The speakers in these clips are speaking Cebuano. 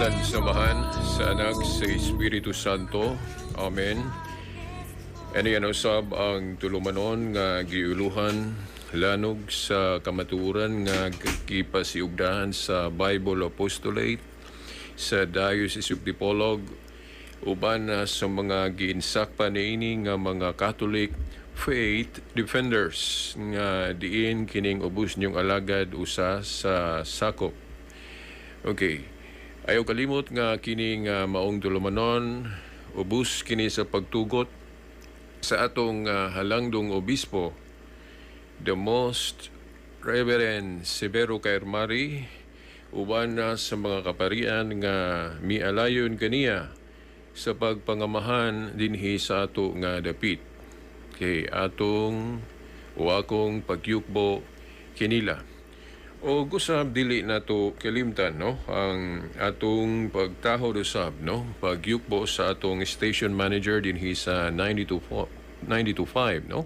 Ngalan sa Amahan, sa Anak, sa Espiritu Santo. Amen. Ani ano sab ang tulumanon nga giuluhan lanog sa kamatuoran nga gipasiugdahan sa Bible Apostolate sa Diocese of Dipolog uban na sa mga giinsakpa niini nga mga Catholic Faith Defenders nga diin kining ubos niyong alagad usa sa sakop. Okay. Ayaw kalimot nga kini nga maong tulumanon ubos kini sa pagtugot sa atong halangdong obispo, the Most Reverend Severo Caermari, uban na sa mga kaparian nga mialayon kaniya sa pagpangamahan dinhi sa ato nga dapit. Okay, atong o akong pagyukbo kinila. O gusab dili nato kalimtan, no, ang atong pagtahod usab, no, pagyukbo sa atong station manager dinhi sa 92 92.5, no,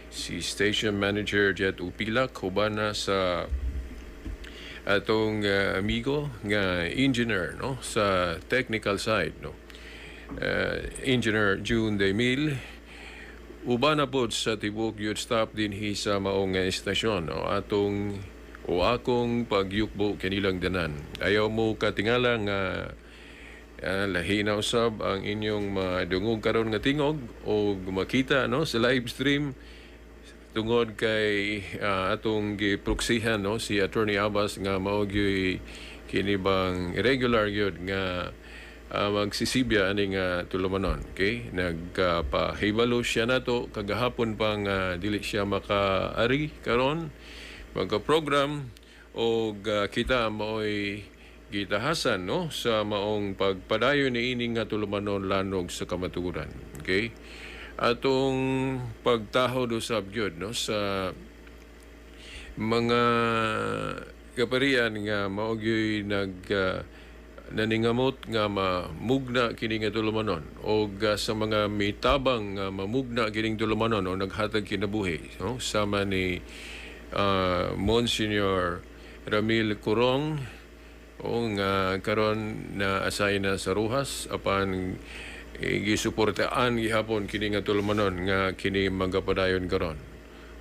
si station manager Jet Upilak, uban na sa atong amigo nga engineer, no, sa technical side, no, Engineer June Demil, uban na pod sa tibuok youth staff dinhi sa maong estasyon, no, atong o akong pagyukbo kanilang tanan. Ayaw mo katingala nga lahi na usab ang inyong madungog karon nga tingog o makita, no, sa live stream tungod kay atong giproksihan, no, si Attorney Abbas nga mao gyuy kini bang regular gyud nga magsisibya ani nga tulumanon. Okay, nagpahibalo siya nato kagahapon pa nga dili siya makaari karon magka-program og kita maoy gitahasan, no, sa maong pagpadayon ni ini nga tulumanon lanog sa kamatuoran. Okay, atong pagtahod usab gyud, no, sa mga kaparian nga mao gyuy nag naningamot nga mamugna kini nga tulumanon og sa mga mitabang nga mamugna kining tulumanon o naghatag kinabuhi, no, sama ni Monsignor Ramil Curong o nga karon na asay na sa Roxas, apan gisuportaan gihapon kini nga tulumanon nga kini magapadayon karon.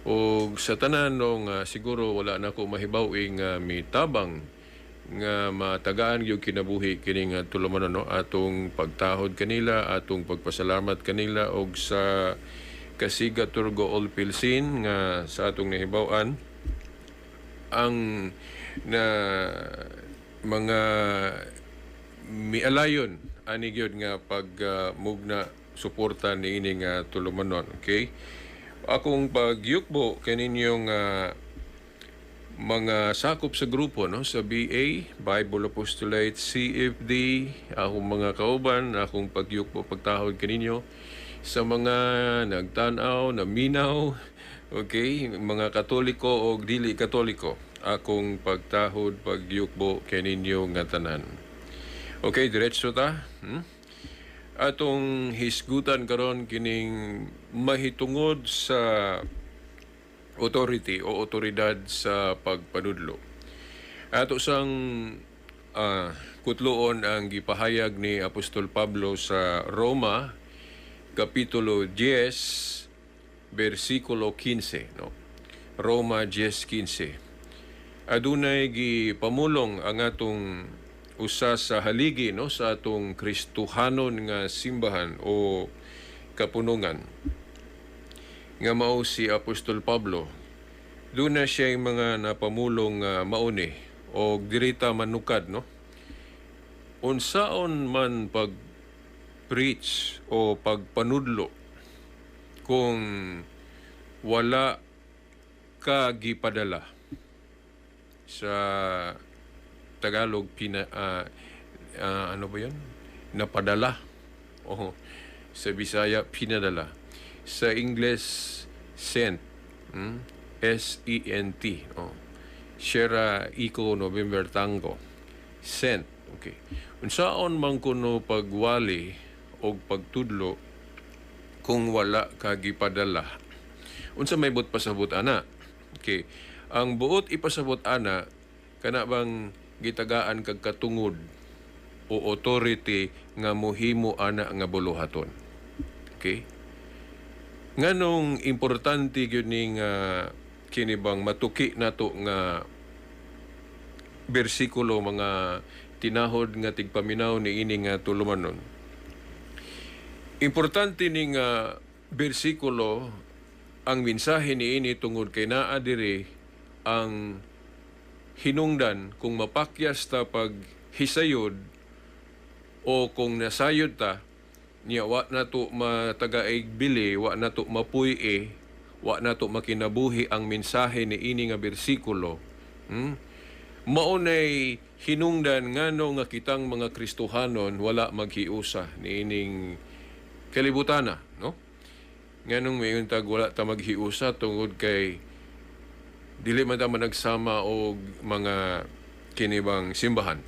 Og sa tanan, no, nga siguro wala na ko mahibaw nga mitabang nga matagaan gyud kinabuhi kini nga tulumanon, no, atong pagtahod kanila, atong pagpasalamat kanila, og sa Kasiga Turgo All Pilsin nga sa atong nahibaw-an ang na mga mialayon ani gyud nga pag mugna suporta niini nga tulumanon. Okay, akong pagyukbo kaninyong mga sakop sa grupo, no, sa BA, Bible Apostolate CFD, akong mga kauban, akong pagyukbo, pagtahod kaninyo sa mga nagtan-aw, naminaw, okay, mga Katoliko o dili Katoliko, akong pagtahod, pagyukbo kaninyo nga tanan. Okay, diretso ta. Atong hisgutan karon kining mahitungod sa authority o otoridad sa pagpanudlo. Ato sang kutloon ang gipahayag ni Apostol Pablo sa Roma kapitulo 10 bersikulo 15, no. Roma 10:15. Adunay gipamulong ang atong usa sa haligi, no, sa atong Kristohanon nga simbahan o kapunungan nga mao si Apostol Pablo. Duna siya mga napamulong mauni o dirita manukad, no. Unsaon man pag preach o pagpanudlo kung wala ka gipadala? Sa Tagalog, pina ano ba 'yan, napadala. Oh, sa Bisaya, pinadala. Sa English, sent. S E N T, oh. Sierra Echo November Tango, sent. Okay, unsaon man kuno pagwali og pagtudlo kung wala ka gipadala? Unsa may buot pasabot ana? Okay, ang buot ipasabot ana, kana bang gitagaan kag katungod o authority nga mohimo ana nga buluhaton. Okay? Nganong importante gyud ning kini bang matuki nato nga bersikulo, mga tinahod nga tigpaminaw, ni ini nga tulumanon? Importante ni nga bersikulo, ang mensahe ni ini, tungod kay naa diri ang hinungdan kung mapakyas ta pag hisayod o kung nasayod ta niya, wa na to matagaig bili, wa na to mapuy-i, wa na to makinabuhi ang mensahe ni ini nga bersikulo. Mao nay hinungdan ngano nga kitang mga Kristohanon wala maghiusa niining kalibutana, no? Nganong mayon tag wala ta maghiusa? Tungod kay dili man ta managsama og mga kinibang simbahan.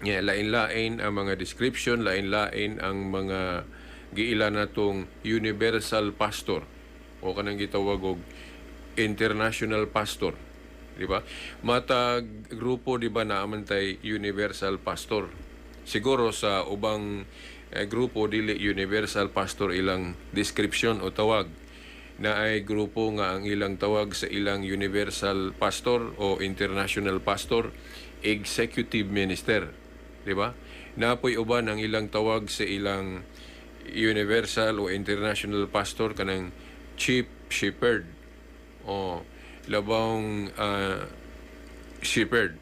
Nya lain-lain ang mga description, lain-lain ang mga giila natong universal pastor o kanang gitawag og international pastor, di ba? Matag grupo, di ba, naa man tay universal pastor. Siguro sa ubang grupo, dili universal pastor ilang description o tawag. Na ay grupo nga ang ilang tawag sa ilang universal pastor o international pastor, executive minister, di ba? Napoy uban ang ilang tawag sa ilang universal o international pastor, kanang chief shepherd o labong shepherd.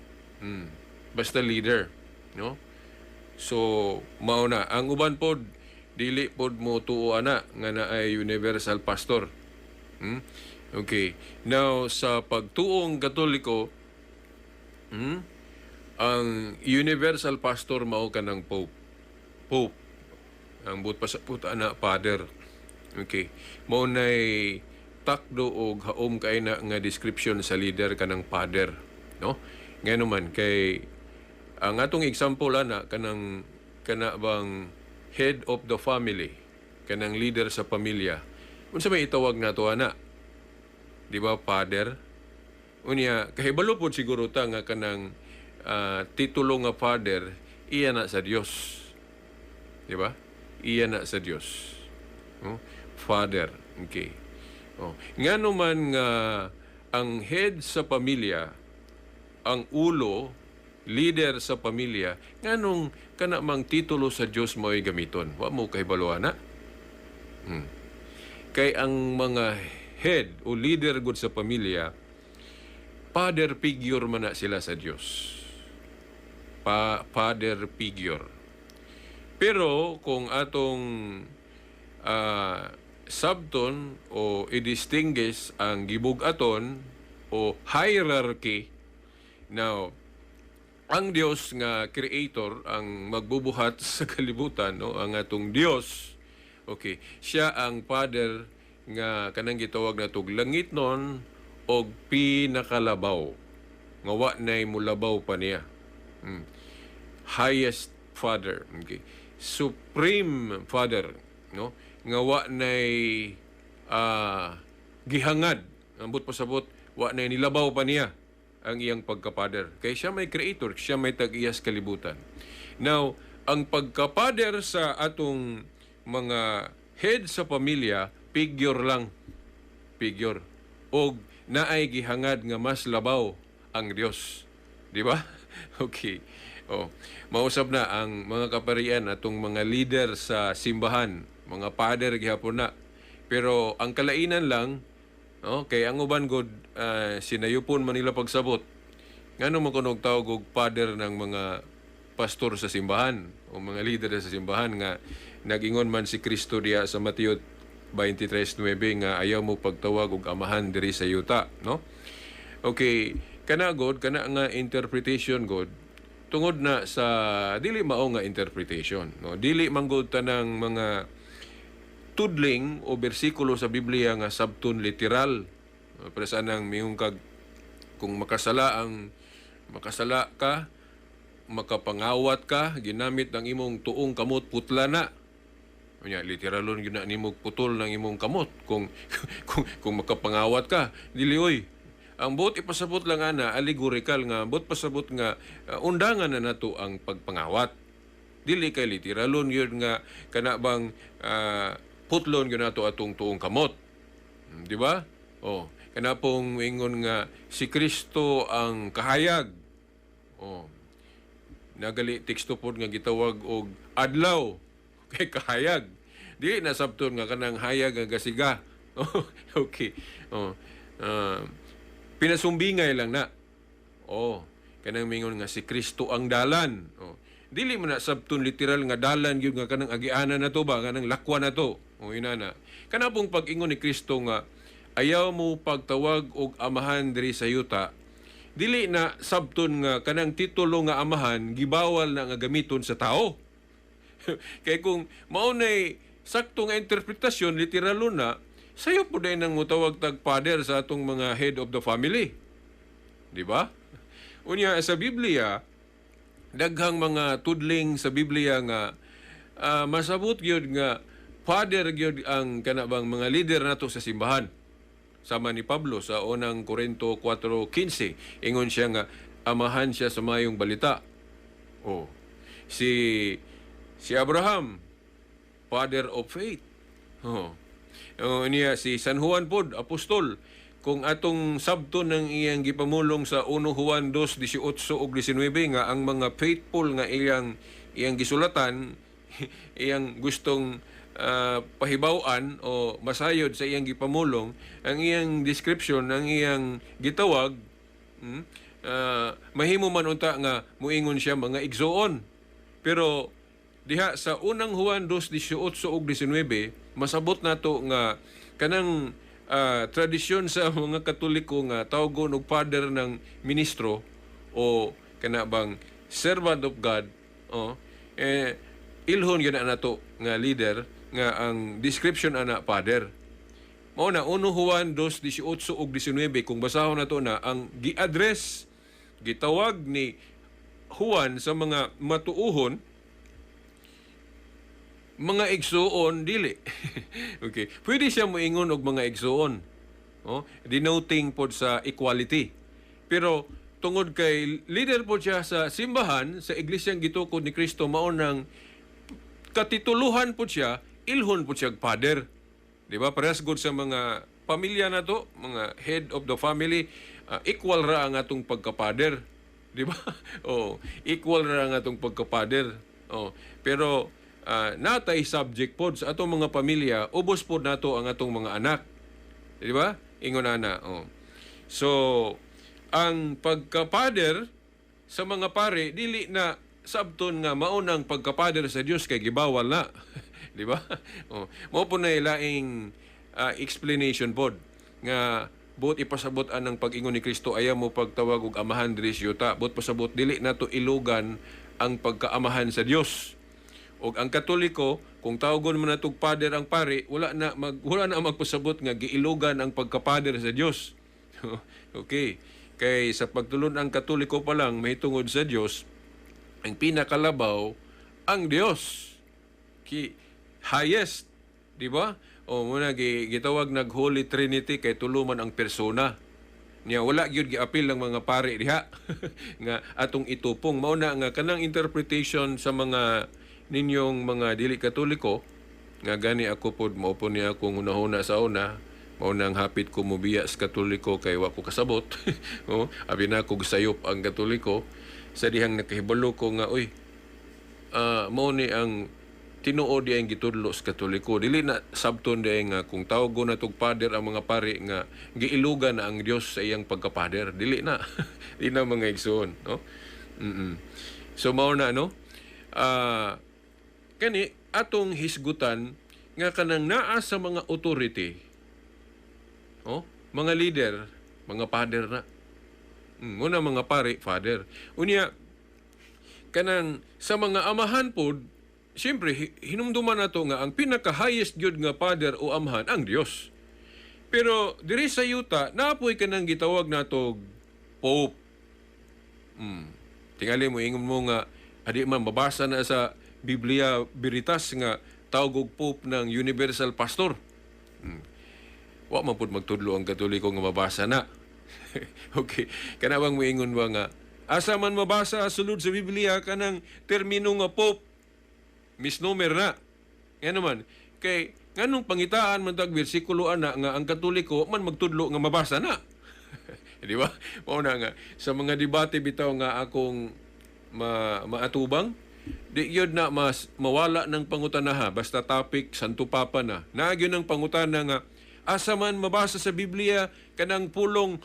Basta leader, no? So, mao na. Ang uban pod, dili pod mo tuo ana nga naay universal pastor. Okay. Now, sa pagtuong Katoliko, ang universal pastor mao kanang Pope. Pope. Ang buot pasabot ana, father. Okay. Mao nay takdo og haom kay na nga description sa leader, kanang father, no? Ngano man kay ang atong example ana, kanang kana bang head of the family, kanang leader sa pamilya. Unsa may itawag nato ana? Di ba father? Unya kahibalo pod siguro ta nga kanang titulo nga father, iya na sa Dios. Di ba? Iya na sa Dios. No? Father. Okay. Oh. Ngano man nga ang head sa pamilya, ang ulo, leader sa pamilya, nganong kana mang titulo sa Dios mo'y gamiton? Wa mo kahibalo ana? Kay ang mga head o leader gud sa pamilya, father figure man na sila sa Dios. Father figure. Pero kung atong sabton o i-distinguish ang gibug-aton o hierarchy, now, ang Dios nga creator, ang magbubuhat sa kalibutan, no, ang atong Dios, okay, siya ang father nga kanang gitawag natog langitnon og pinakalabaw nga wa nay mulabaw pa niya. Highest father, okay, supreme father, no, nga wa nay gihangad. Ang buot pasabot, wa nay nilabaw pa niya ang iyang pagka-father. Kay siya may creator, siya may tag-iyas kalibutan. Now, ang pagka-father sa atong mga head sa pamilya, figure lang. Figure. Og naay gihangad nga mas labaw, ang Dios. Di ba? Okay. Oh, mausab na ang mga kaparian, atong mga leader sa simbahan, mga father gihapon na. Pero ang kalainan lang, no, kay ang uban god sinayupon man nila pagsabot. Ngano man kunog tawag og father ng mga pastor sa simbahan o mga leader sa simbahan, nga nagingon man si Kristo diya sa Mateo 23:9 nga ayaw mo pagtawag og amahan diri sa yuta, no? Okay, kana god, kana nga interpretation god, tungod na sa dili mao nga interpretation, no? Dili man gud tanang mga tudling o bersikulo sa Biblia nga sabton literal. Pero sa nang miyong kag kung makasala ka, makapangawat ka, ginamit ang imong tuong kamot, putla na. Unya, literalon gyud na nimo putol ng imong kamot kung makapangawat ka. Dili oy. Ang buot ipasabot lang ana, allegorical nga buot pasabot nga undangan na nato ang pagpangawat. Dili kay literalon yun nga kana bang putlon gyud nato atong tuong kamot. Di ba? Oh, kana pong ingon nga si Kristo ang kahayag. Oh. Nagali teksto pod nga gitawag og adlaw kay kahayag. Di na sabton nga kanang hayag nga gasiga. Oh, okay. Oh. Pinasumbingay lang na. Oh, kanang mingon nga si Kristo ang dalan. Oh. Dili man na sabton literal nga dalan gyud nga kanang agianan na to ba, kanang lakwa na to. O inana. Kana pong pag-ingon ni Kristo nga ayaw mo pagtawag og amahan diri sa yuta, dili na sabton nga kanang titulo nga amahan gibawal na nga gamiton sa tao. Kay kung mao nay sakto nga interpretasyon, literalo na, sayo po din ang mutawag tag father sa atong mga head of the family. Di ba? Unya sa Biblia, daghang mga tudling sa Biblia nga masabot gyud nga father gyud ang kana bang mga leader nato sa simbahan. Sama ni Pablo sa unang Korinto 4:15, ingon siya nga amahan siya sa mayong balita. Oh. Si Abraham, father of faith. Oh. Oh, niya si San Juan pod, apostol, kung atong sabto ng iyang gipamulong sa 1 Juan 2:18 ug 19 nga ang mga faithful nga iyang iyang gisulatan, iyang gustong pahibaw-an o masayod sa iyang gipamulong, ang iyang description, ang iyang gitawag, mahimo man unta nga muingon siya mga igsoon. Pero diha sa unang Juan 2:18 ug 19, masabot nato nga kanang tradisyon sa mga Katoliko nga tawgon og father ng ministro o kana bang servant of God, oh, eh ilhon gyud na nato nga leader nga ang description ana father. Mao na 1 Juan 2:18 ug 19, kung basahon nato na ang gi-address, gitawag ni Juan sa mga matuuhon mga igsuon, dili. Okay. Pwede siya moingon og mga igsuon. Oh, denoting pod sa equality. Pero tungod kay leader pod siya sa simbahan, sa iglesyang gitukod ni Kristo, mao nang katituluhan pod siya, ilhon pod siya father. Di ba? Parehas gud sa mga pamilya nato, mga head of the family, equal ra ang atong pagka-father. Di ba? Oh, equal ra ang atong pagka-father. Oh, pero natay subject pod sa atong mga pamilya, ubos pod nato ang atong mga anak. Di ba? Ingon ana. Oh. So, ang pagka-father sa mga pare dili na sabton nga maunang pagka-father sa Dios kay gibawal na. Di ba? Oh, mao po na ilaing explanation pod nga buot ipasabot anang pag-ingon ni Kristo ayaw mo pagtawag og amahan diri sa yuta. Buot pasabot dili nato ilugan ang pagkaamahan sa Dios. Og ang Katoliko, kung tawagon mo na tug father ang pari, wala na magpasabot nga giilugan ang pagka-father sa Dios. Okay. Kay sa pagtulon ang Katoliko pa lang mahitungod sa Dios, ang pinakalabaw ang Dios. Ki highest, di ba? O muna gitawag nag Holy Trinity kay tulo man ang persona. Niya wala gyud giapil ang mga pare diha nga atong itupong. Mao na nga kanang interpretation sa mga ninyong mga dili Katoliko nga gani ako pod mao po niya akong hunahuna sa una, mao nang hapit ko mobiya sa Katoliko kay wa ko kasabot. Oh, abi na ko sayop ang Katoliko sa dihang nakahibalo ko nga uy, mao ni ang tinuod ang gitudlo sa Katoliko. Dili na sabton di nga kung tawgon na tog father ang mga pari nga giilugan na ang Dios sa iyang pagka-father. Dili na. Di na, mga igsoon, no? So mao na, no? Kani atong hisgutan nga kanang naa sa mga authority, oh, mga leader, mga father na. Muna mga pare, father. Unya kanang sa mga amahan pod, siyempre hinumduman nato nga ang pinaka-highest gyud nga father o amahan ang Dios. Pero diri sa yuta, napoy kanang gitawag nato Pope. Tingali mo ingon mo nga adi man mabasa na sa Biblia Veritas nga tawag og Pope ng universal pastor. Wa man pud magtudlo ang Katoliko nga mabasa na. Okay. Kana bang moingon ba nga asa man mabasa sulod sa Biblia kanang termino nga Pope? Misnomer na. Nga naman, kay nganong pangitaan man tag bersikulo ana nga ang Katoliko man magtudlo nga mabasa na? Di ba? Mao na nga sa mga debate bitaw nga akong maatubang, di yun na mas mawala ng pangutana ha, basta topic Santo Papa na. Naa gyud ng pangutana nga asa man mabasa sa Biblia kanang pulong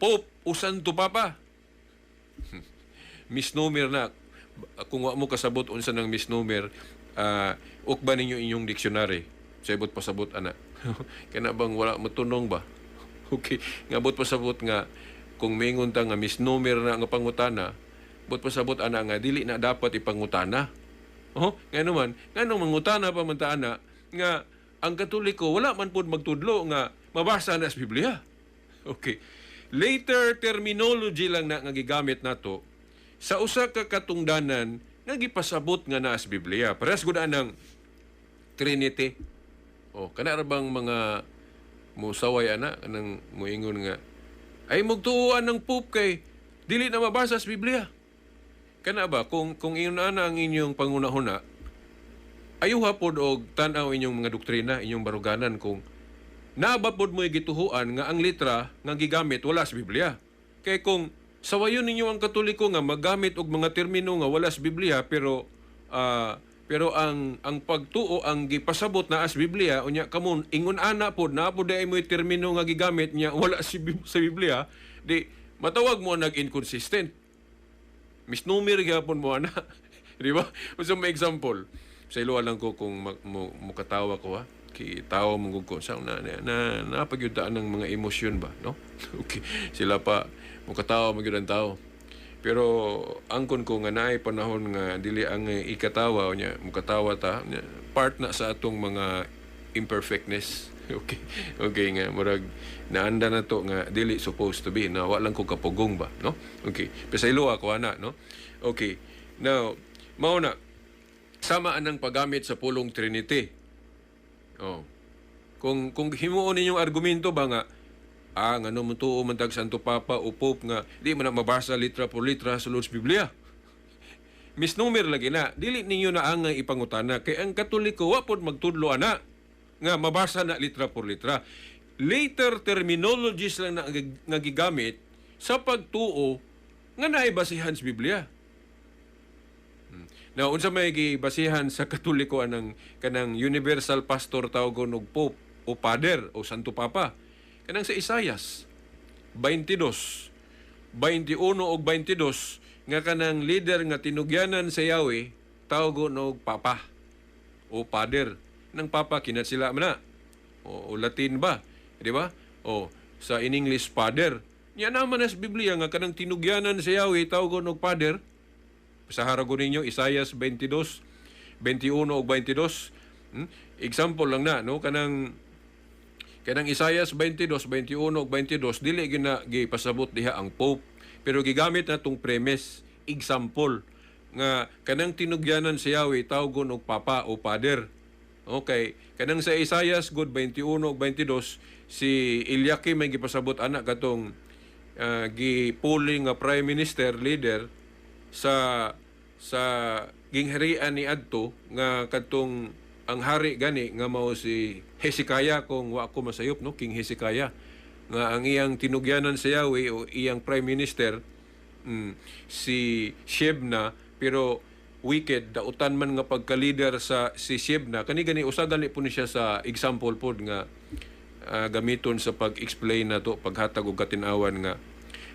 Pope o Santo Papa? Misnomer na. Kung wa mo kasabot unsa nang misnomer, ukba ninyo inyong dictionary. Sa ibot pasabot ana. Kana bang wala motunong ba? Okay, nga bot pasabot nga kung mingon ta nga misnomer na nga pangutana, bot pasabot ana nga dili na dapat ipangutana. Oh, nga naman, nganong mangutana pa man ta ana nga ang Katoliko wala man pud magtudlo nga mabasa na sa Biblia? Okay. Later terminology lang na nga gigamit nato sa usa ka katungdanan nga gipasabot nga naa sa Biblia. Parehas gud anang Trinity. Oh, kana ra bang mga musaway ana, kanang muingon nga ay mugtuoan ng Pope kay dili na mabasa sa Biblia. Kana ba kung ingon ana ang inyong pangunahuna, ayuha pod og tan-aw inyong mga doktrina, inyong baruganan kung naa ba pod mo'y gituhuan nga ang litra nga gigamit wala sa Biblia. Kay kung sawayon ninyo ang Katoliko nga magamit og mga termino nga wala sa Biblia, pero ang pagtuo ang gipasabot na as Biblia, unya kamon ingon ana pod na pod ay mo'y termino nga gigamit niya wala sa Biblia, di matawag mo nag inconsistent. Misnomer gyapon mo ana. Di ba? Unsa may example? Sa ilo lang ko kung mukatawa ko ha. Kay tawa mo ko sa na na, na napagyudaan ng mga emosyon ba, no? Okay. Sila pa mukatawa mo gyud ang tao. Pero angkon ko nga naay panahon nga dili ang ikatawa unya mukatawa ta nya, part na sa atong mga imperfectness. Okay. Okay nga murag naanda na to nga dili supposed to be na wa lang ko kapugong ba, no? Okay. Pero sa ilo ako ana, no? Okay. Now, mao na sama anang paggamit sa pulong Trinity. Oh. Kung himuon ninyong argumento ba nga ngano mo tuo man tag Santo Papa o Pope nga di man na mabasa litra por litra sa sulod sa Biblia? Misnomer lagi na. Dili ninyo na ang ipangutana kay ang Katoliko wa pod magtudlo ana nga mabasa na litra por litra. Later terminologies lang na nga gigamit sa pagtuo nga naay basihan sa Biblia. Now, unsa may gibasihan sa Katoliko anang kanang universal pastor tawgon og Pope o Father o Santo Papa? Kanang sa Isayas 22, 21 og 22 nga kanang leader nga tinugyanan sa Yahweh tawgon og Papa o Father. Nang Papa kinat sila man na. O Latin ba? Di ba? O sa in English, Father. Nya naman sa Biblia nga kanang tinugyanan sa Yahweh tawgon og Father. Sa ko ninyo Isayas 22, 21 ug 22. Example lang na, no, kanang Isayas 22, 21 ug 22, dili gina gipasabot diha ang Pope, pero gigamit na tong premise, example nga kanang tinugyanan sa Yahweh tawgon og Papa o Father. Okay, kanang sa Isayas good 21 ug 22, si Eliakim may gipasabot ana, katong gipuli nga prime minister, leader sa gingharian ni adto nga kadtong ang hari gani nga mao si Hezekiah, kung wa ko masayop, no, King Hezekiah, nga ang iyang tinugyanan sa Yahweh o iyang prime minister, si Shebna, pero wicked, dautan man nga pagka-leader sa si Shebna. Kani gani usa gani po ni siya sa example pod nga gamiton sa pag-explain nato, paghatag og katin-awan nga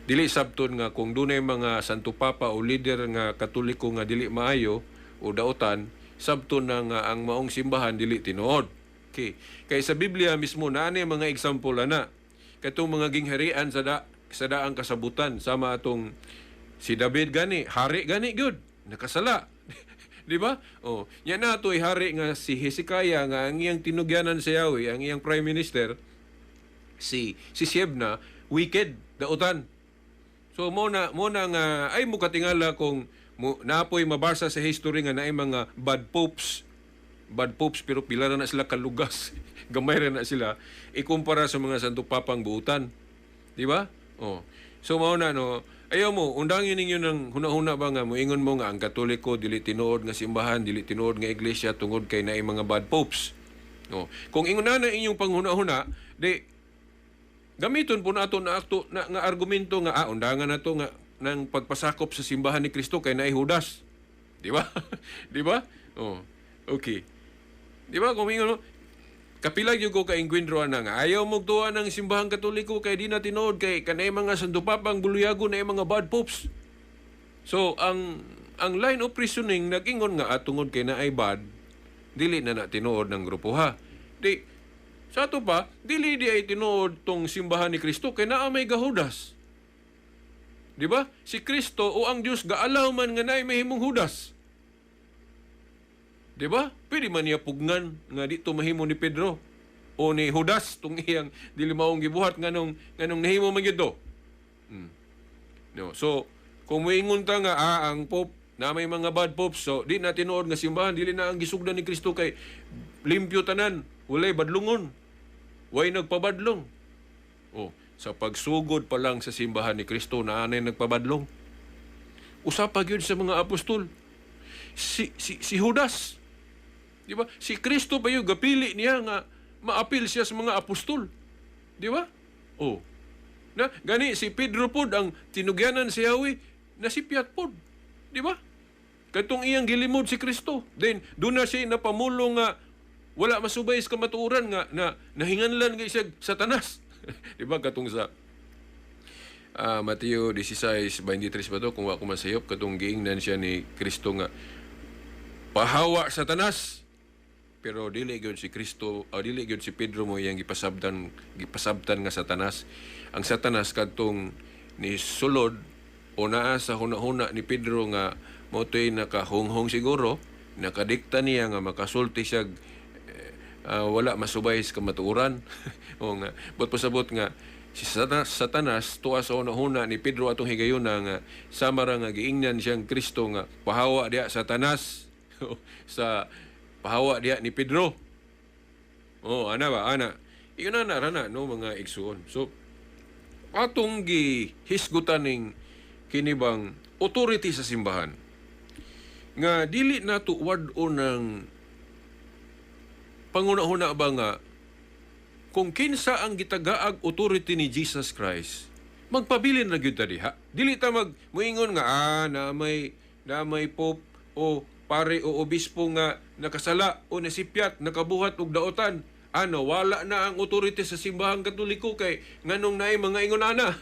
dili sabton nga kung dunay mga Santo Papa o leader nga Katoliko nga dili maayo o dautan, sabton na nga ang maong simbahan dili tinuod. Okay. Kay sa Biblia mismo naa ni mga example ana. Katong mga gingharian sa daang kasabutan, sama atong si David gani, hari gani gyud, nakasala. Di ba? Oh, nya na to'y hari nga si Hezekiah nga ang iyang tinugyanan sa Yahweh, ang iyang prime minister si Shebna, wicked, dautan. So mo na nga ay mo katingala kung mo, napoy mabasa sa history nga naay mga bad popes. Bad popes, pero pila na na sila kalugas. Gamay ra na sila ikumpara sa mga Santo Papang buutan. Di ba? Oh. So mao na, no. Ayaw mo undangin ninyo ng hunahuna ba nga moingon mo nga ang Katoliko dili tinuod nga simbahan, dili tinuod nga iglesia tungod kay naay mga bad popes. No. Kung ingon na na inyong panghuna-huna, di gamiton po nato na akto na nga argumento nga undangan nato nga ng pagpasakop sa simbahan ni Kristo kay naay Judas. Di ba? Di ba? Oh. Okay. Di ba kung ingon mo, kapila gyud ko ka engkwentro ana nga ayaw mo tuwa ng simbahang Katoliko kay di na tinuod kay kanay mga sandupapang buluyago na mga bad popes. So ang line of reasoning nag-ingon nga tungod kay naay bad, dili na na tinuod ng grupo ha. Di sa ato pa, dili di ay tinuod tong simbahan ni Kristo kay naa may gahudas. Di ba? Si Kristo o ang Dios gaalaw man nga naay mahimong Judas. Di ba? Pwede man niya pugnan nga dito mahimo ni Pedro o ni Judas tung iyang dili maong gibuhat nganong nahimo man gyud to. No. So, kung moingon ta nga ang pope na may mga bad popes, so di na tinuod nga simbahan, dili na ang gisugdan ni Kristo kay limpyo tanan, walay badlungon. Way nagpabadlong. Oh, sa pagsugod pa lang sa simbahan ni Kristo na anay nagpabadlong. Usa pa gyud sa mga apostol. Si Judas. Di ba? Si Kristo pa yung gapili niya nga maapil siya sa mga apostol. Di ba? Oh. Na gani si Pedro pod ang tinugyanan si Yahweh nasipyat pod. Di ba? Katong iyang gilimod si Kristo. Then doon na siya napamulong nga wala masubay sa kamatuoran nga na nahinganlan nga siya Satanas. Di ba katong sa Mateo 16:23 ba to, kung wa ko masayop, katong giingnan siya ni Kristo nga pahawa Satanas, pero dili gyud si Kristo o dili gyud si Pedro mo iyang gipasabtan nga Satanas. Ang Satanas kadtong ni sulod o naa sa hunahuna ni Pedro nga mo to'y nakahunghong siguro, nakadikta niya nga makasulti siya wala masubay sa kamatuoran. O nga but pasabot nga si Satanas tuwa sa hunahuna ni Pedro atong higayuna nga sama ra nga giingnan siyang Kristo nga pahawa diha Satanas sa pahawa diha ni Pedro. Oh, ana ba, ana. Iyon na na rana no mga igsuon. So atong gihisgutan ning kini bang authority sa simbahan nga dili nato wad-on ng pangunahuna ba nga kung kinsa ang gitagaag authority ni Jesus Christ, magpabilin na gyud ta diha. Dili ta mag moingon nga na may pope o pare o obispo nga nakasala o nasipyat, nakabuhat og daotan, ano, wala na ang authority sa simbahang Katoliko kay nganong naay mga ingon ana.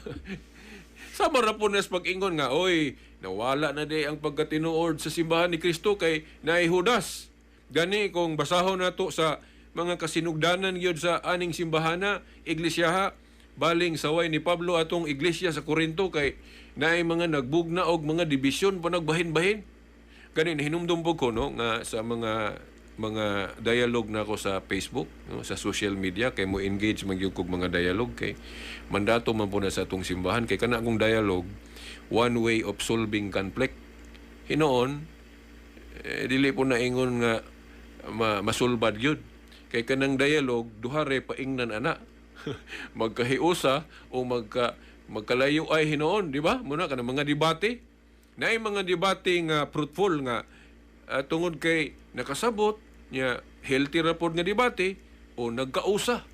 Sama ra po nas pag-ingon nga, oy, nawala na di ang pagkatinuod sa simbahan ni Kristo kay naay Judas. Gani kung basahon nato sa mga kasinugdanan gyud sa aning simbahana, iglisyaha, baling saway ni Pablo atong iglesia sa Korinto kay naay mga nagbugna og mga dibisyon pa nagbahin-bahin. Gani nahinumdum po ko no nga sa mga dialogue na ako sa Facebook, no, sa social media kay mo engage man gyud kog mga dialogue kay mandato man po na sa atong simbahan kay kana akong dialogue, one way of solving conflict. Hinoon dili po na ingon nga masulbad gyud kay kanang dialogue duha re paingnan ana magkahiusa o magkalayo ay hinoon, di ba? Muna kanang mga debate, naay mga debate nga fruitful nga tungod kay nakasabot niya, healthy ra pod nga debate o nagkausa.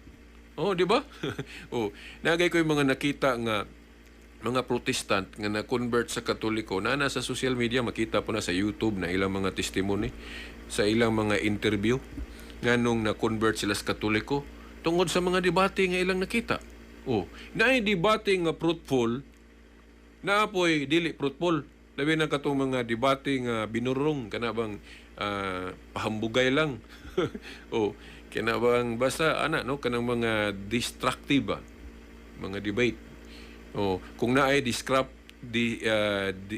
Oh, di ba? Oh, nagay ko yung mga nakita nga mga Protestant nga na-convert sa Katoliko na nasa social media, makita po na sa YouTube na ilang mga testimony sa ilang mga interview nganong na-convert sila sa Katoliko tungod sa mga debate nga ilang nakita. Oh, naay debate nga fruitful, naapoy dili fruitful. Labi na katong mga debate nga binurong, kana bang pahambugay lang. O kana bang basta ana no, kanang mga destructive ba mga debate. O kung naay discrap di di,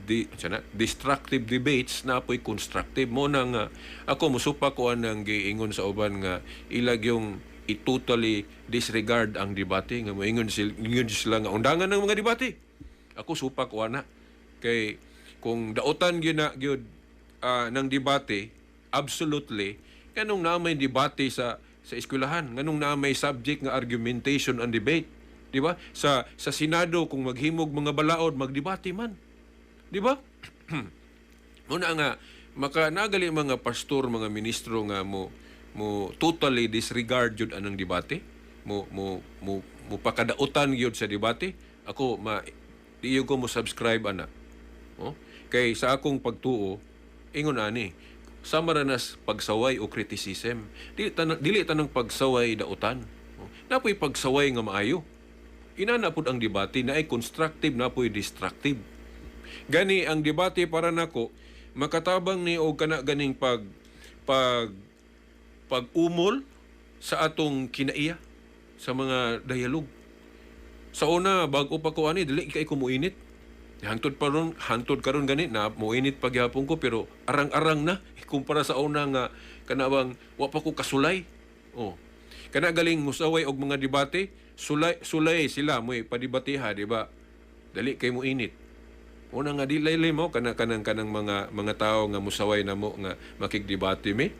di sana destructive debates, na po'y constructive mo na nga ako musupa ko anang giingon sa uban nga ilag yung i-totally disregard ang debate nga moingon sila, ingon sila nga undangan ng mga debate. Ako supa ko ana kay kung daotan gyud na gyud ng debate, absolutely, kanong na may debate sa eskwelahan, nganong na may subject nga argumentation and debate? Di ba? Sa Senado, kung maghimog mga balaod, magdebate man. Di ba? Muna nga maka nagali mga pastor, mga ministro nga mo totally disregard jud anang debate, mo pakadautan gyud sa debate. Ako ma di ko mo subscribe ana. Oh? Kay sa akong pagtuo, ingon ani, sama ra nas pagsaway o criticism. Dili tanang pagsaway dautan. Oh? Napoy pagsaway nga maayo. Inana pud ang debate na ay constructive, napoy destructive. Gani ang debate para nako makatabang ni og kana ganing pag pag pag-umol sa atong kinaiya sa mga dialog. Sa una, bago pa ko ani, dili kay ko muinit. Hangtod pa ron, hangtod karon gani na muinit pa gyapon ko, pero arang-arang na kumpara sa una nga kanabang wa pa ko kasulay. Oh. Kana galing musaway og mga debate, sulay sulay sila mo'y padibateha, di ba? Dali kay mo init. Una nga di laylay mo kana kanang kanang mga tao nga musaway na mo nga makigdebate mi.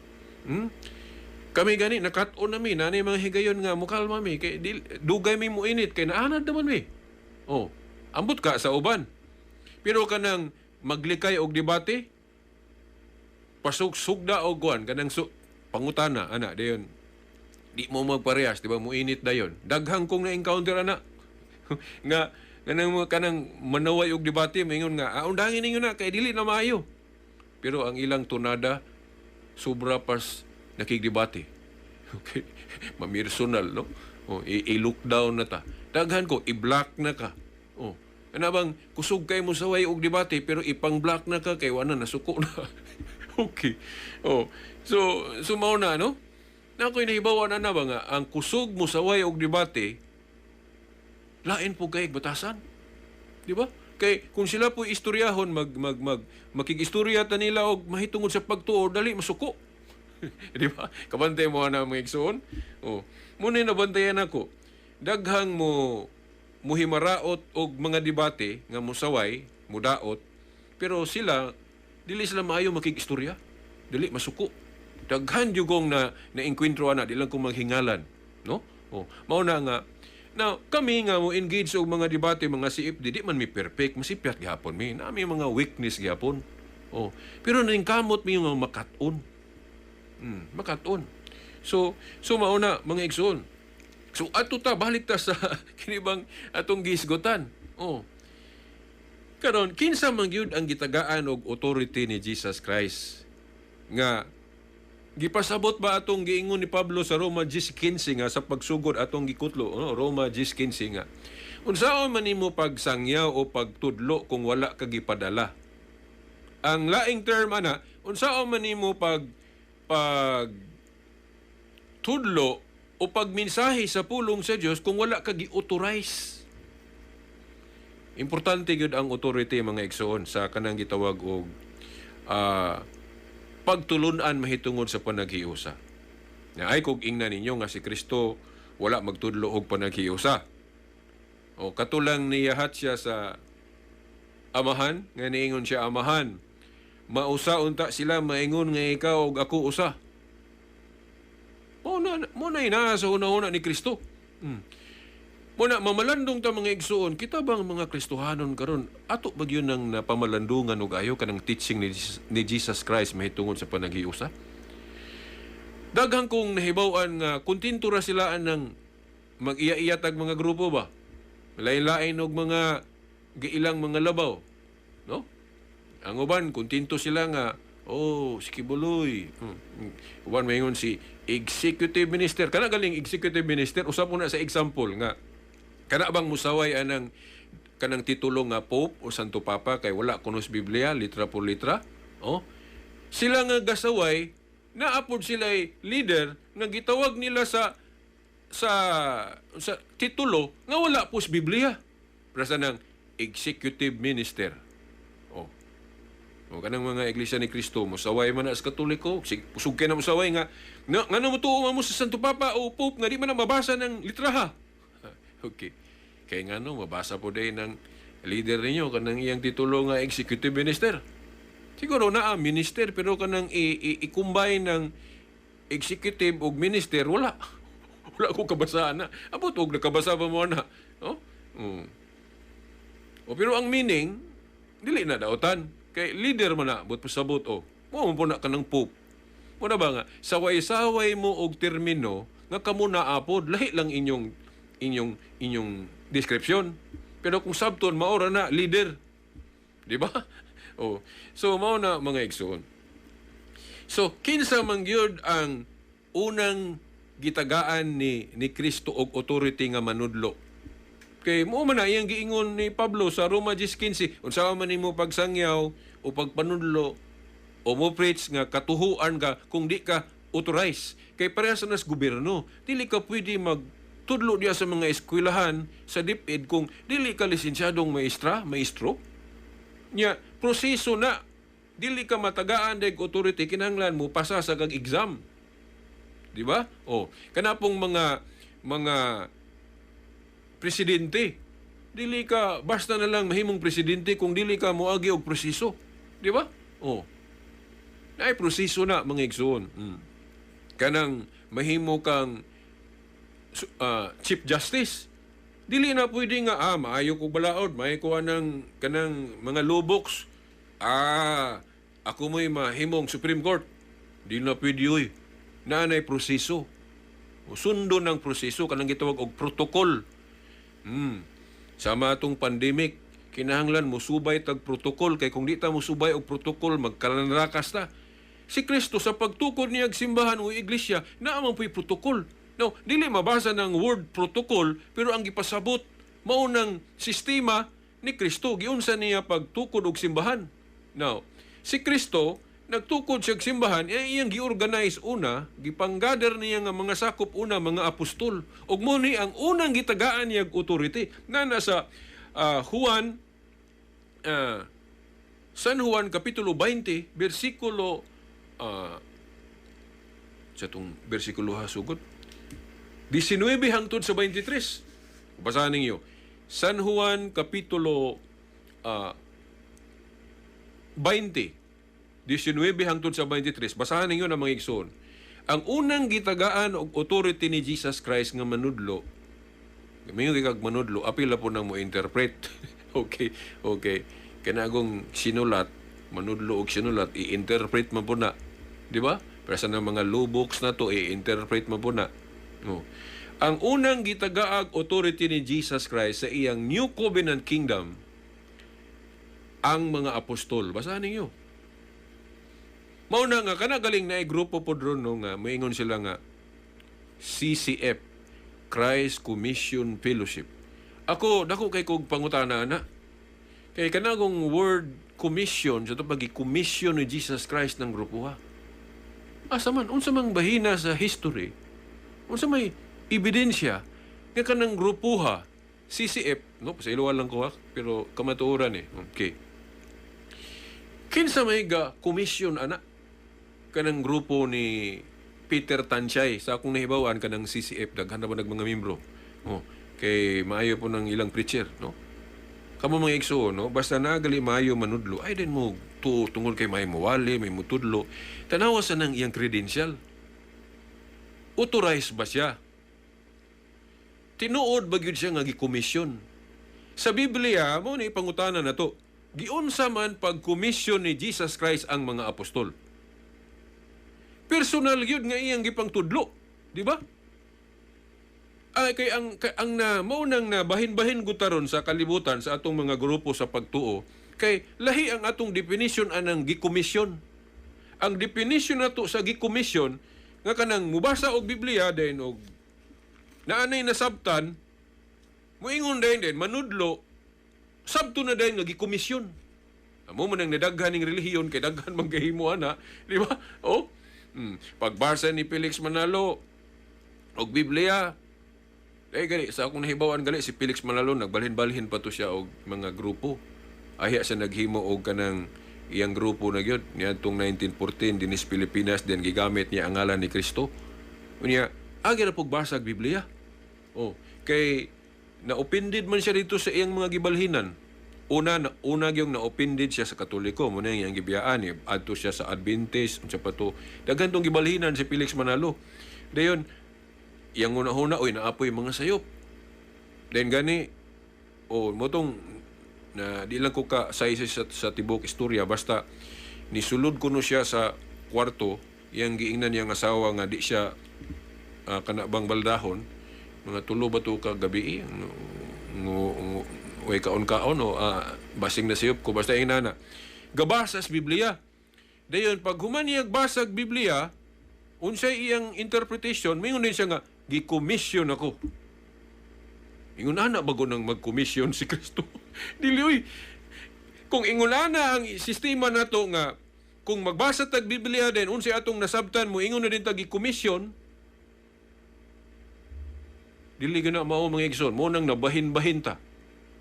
Kami gani nakat-on na mi nani mga higayon nga mukalma mi kay di, dugay mi mo init kay naanad naman mi. Oh, ambot ka sa uban. Pero kanang maglikay og debate, pasuk sugda og kuan kanang pangutana ana dayon. Di mo magparehas, di ba? Muinit dayon. Daghang kong na-encounter ana nga kanang kanang manaway og debate, maingon nga, "Ah, undangin ninyo na kay dili na maayo." Pero ang ilang tunada sobra pas nakigdebate. Okay. Mamirsonal, no? Oh, i-lockdown na ta. Daghan ko, i-block na ka. Oh. Ana bang kusog kay mo saway og debate pero ipang-block na ka kay wala nasuko na. Okay. Oh. So mao na, no? Na ako'y nahibawan na ba nga ang kusog mo saway og debate lain po kay batasan. Di ba? Kay kung sila po istoryahon, mag mag mag makig-istorya ta nila og mahitungod sa pagtuo, dali masuko. Di ba? Kabantay mo na mga igsoon. Oh. Muna nabantayan ako. Daghang mo muhimaraot og mga debate nga musaway, mudaot, pero sila dili sila maayo makig-istorya. Dili masuko. Daghan jugong na naengkwentro ana, di lang ko maghingalan, no? Oh, mao na nga. Now, kami nga mo engage og mga debate, mga CFD, di man mi perfect, masipyat gihapon mi. Nami mga weakness gihapon. Oh, pero ningkamot mi nga makat-on. Makat-on. So mao na mga igsoon. So ato ta balik ta sa kini bang atong gihisgutan. Oh. Karon, kinsa man gyud ang gitagaan og authority ni Jesus Christ nga gipasabot ba atong giingon ni Pablo sa Roma 10:15 nga sa pagsugod atong gikutlo, no? Roma 10:15 nga unsaon man nimo pagsangyaw o pagtudlo kung wala ka gipadala? Ang laing term ana, unsaon man nimo pag pag tudlo o pagmensahe sa pulong sa Dios kung wala ka gi-authorize? Importante gyud ang authority, mga igsoon, sa kanang gitawag og pagtulunan mahitungod sa panaghiusa. Na ay kog ingnan ninyo nga si Kristo wala magtudlo og panaghiusa. O katulang niyahat siya sa Amahan, nga niingon siya, "Amahan, mausa unta sila maingon nga ikaw ug ako usa." Mo na inaa sa una-una ni Kristo. Muna, mamalandong ta mga igsuon, kita bang mga Kristohanon karon ato ba gyud nang napamalandungan og ayo kanang teaching ni Jesus Christ mahitungod sa panaghiusa? Daghang kong nahibaw-an nga kontento ra sila ng mag-iya-iya tag mga grupo ba. Lain-lain og mga giilang mga labaw, no? Ang uban kontento sila nga, oh, si Quiboloy. Uban maingon si executive minister. Kana galing executive minister, usab mo na sa example nga kana bang musaway anang kanang titulo nga Pope o Santo Papa kay wala kuno sa Biblia litra por litra? Oh. Sila nga gasaway, naapod sila ay leader nga gitawag nila sa titulo nga wala po sa Biblia. Para sa ng executive minister. Oh. O kanang mga Iglesia ni Cristo, musaway man na sa Katoliko, kusog kay na musaway nga ngano mo tuo mo sa Santo Papa o Pope nga di man na mabasa ng litraha. Okay. Kay ngano mabasa po day ng leader ninyo kanang iyang titulo nga executive minister. Siguro naa minister, pero kanang i-combine ng executive ug minister, wala. Wala ko kabasaan na. Abot og nakabasa pa mo na. Oh? O, pero ang meaning dili na dautan kay leader man na, but pasabot, oh. Mo mo po na kanang pope. Mo na ba nga saway-saway mo og termino nga kamo na apod, lahi lang inyong inyong inyong description. Pero kung sabton, maora na leader. Di ba? Oh. So mao na, mga igsoon. So kinsa man gyud ang unang gitagaan ni Kristo og authority nga manudlo? Kay mo man na iyang giingon ni Pablo sa Roma 10:15, unsa man nimo pagsangyaw o pagpanudlo o mo preach nga katuhuan ka kung di ka authorized? Kay parehas na sa gobyerno, dili ka pwede magtudlo diya sa mga eskwelahan sa DepEd kung dili ka lisensyadong maestra, maestro. Nya proseso na, dili ka matagaan deg authority, kinahanglan mo pasa sa kag exam. Di ba? O, kana pong mga presidente. Dili ka basta na lang mahimong presidente kung dili ka moagi og proseso. Di ba? O. Naay proseso na, mga igsoon. Kanang mahimo kang chief justice. Dili na pwede nga maayo ko balaod, maayo ko anang kanang mga law books. Ako mo'y mahimong Supreme Court. Dili na pwede, oy. Naanay proseso. O, sundon ng proseso kanang gitawag og protocol. Sama atong pandemic, kinahanglan mo subay tag protocol kay kung di ta mo subay og protocol, magkalanrakas ta. Si Kristo, sa pagtukod niya og simbahan o iglesia, naa man po'y protocol. No, dili mabasa ng word protocol, pero ang gipasabot mao nang sistema ni Kristo, giunsa niya pagtukod og simbahan. Now, si Kristo nagtukod siya og simbahan, eh, iyang gi-organize una, gipanggather niya nga mga sakop una, mga apostol. Ug mo ni ang unang gitagaan niya og authority na nasa Juan San Juan kapitulo 20 bersikulo sa tong bersikulo ha, sugod 19 hangtod sa 23. Basahan ninyo. San Juan kapitulo 20 19 hangtod sa 23. Basahan ninyo na, mga igsoon. Ang unang gitagaan og authority ni Jesus Christ nga manudlo. Mingon kay kag manudlo, apil na po nang mo interpret. Okay. Kanagong sinulat, manudlo og sinulat, i-interpret man po na. Di ba? Pero sa ng mga law books na to, i-interpret man po na. No. Ang unang gitagaag authority ni Jesus Christ sa iyang New Covenant Kingdom, ang mga apostol. Basahan ninyo. Mao na nga kana galing na grupo po ron, no, nga moingon sila nga CCF, Christ Commission Fellowship. Ako dako kay kog pangutana na. Kay kanagong word commission sa to, pag-commission ni Jesus Christ ng grupo ha. Asa man, unsa mang bahina sa history? Unsa may ebidensya nga kanang grupo ha, CCF, no, pasayloan lang ko ha, pero kamatuoran eh. Okay. Kinsa may ga commission ana kanang grupo ni Peter Tanchay? Sa akong nahibawan, kanang CCF daghan na ba nag mga membro. Oh, kay maayo po ng ilang preacher, no? Kamo, mga igsoon, no? Basta nagali maayo manudlo, ay din mo tu tungod kay may muwali, may mutudlo. Tanawa sa nang iyang credential. Authorized ba siya? Tinuod ba gyud siya nga gikomisyon? Sa Biblia, mo ni pangutana na to. Giunsa man pagkomisyon ni Jesus Christ ang mga apostol? Personal gyud nga iyang gipangtudlo, di ba? Ay kay ang na mao nang na bahin-bahin gud taron sa kalibutan sa atong mga grupo sa pagtuo kay lahi ang atong definition anang gikomisyon. Ang definition nato sa gikomisyon nga kanang mubasa og Biblia then og naanay nasabtan, muingon din din manudlo, sabto na din nga gikomisyon. Amo man ang nadaghan ning relihiyon kay daghan man gahimo ana, di ba? Oh. Pagbasa ni Felix Manalo og Biblia, eh gali sa akong nahibaw-an gali si Felix Manalo nagbalhin-balhin pa to siya og mga grupo. Ayha siya naghimo og kanang iyang grupo na gyud niadtong 1914 dinis Pilipinas, din gigamit niya ang ngalan ni Kristo. Unya agi ra pug basag Biblia. Oh, kay na-offended man siya dito sa iyang mga gibalhinan. Una na una gyung na-offended siya sa Katoliko, mo na iyang gibiyaan eh. Adto siya sa Adventist, unsa pa to. Daghan tong gibalhinan si Felix Manalo. Dayon iyang una-una, oy, naapoy mga sayop. Then gani o mao tong na di lang ko ka sa, sa tibok istorya, basta nisulod kuno siya sa kwarto, iyang giingnan niyang asawa nga di siya kana bang baldahon, mga 3 ba to ka gabi, ngo way kaon-kaon o basing na siyop ko, basta ingana gabasa sa Biblia. Dayon pag human niya basag Biblia, unsay iyang interpretation, mingon din siya nga gi-commission ako. Ingon ana bago nang mag-commission si Kristo? Dili oy. Kung ingon ana ang sistema nato nga kung magbasa tag Biblia, din unsay atong nasabtan mo ingon na din tag gi-commission, dili gana mao, mga igsoon. Mao nang nabahin-bahin ta.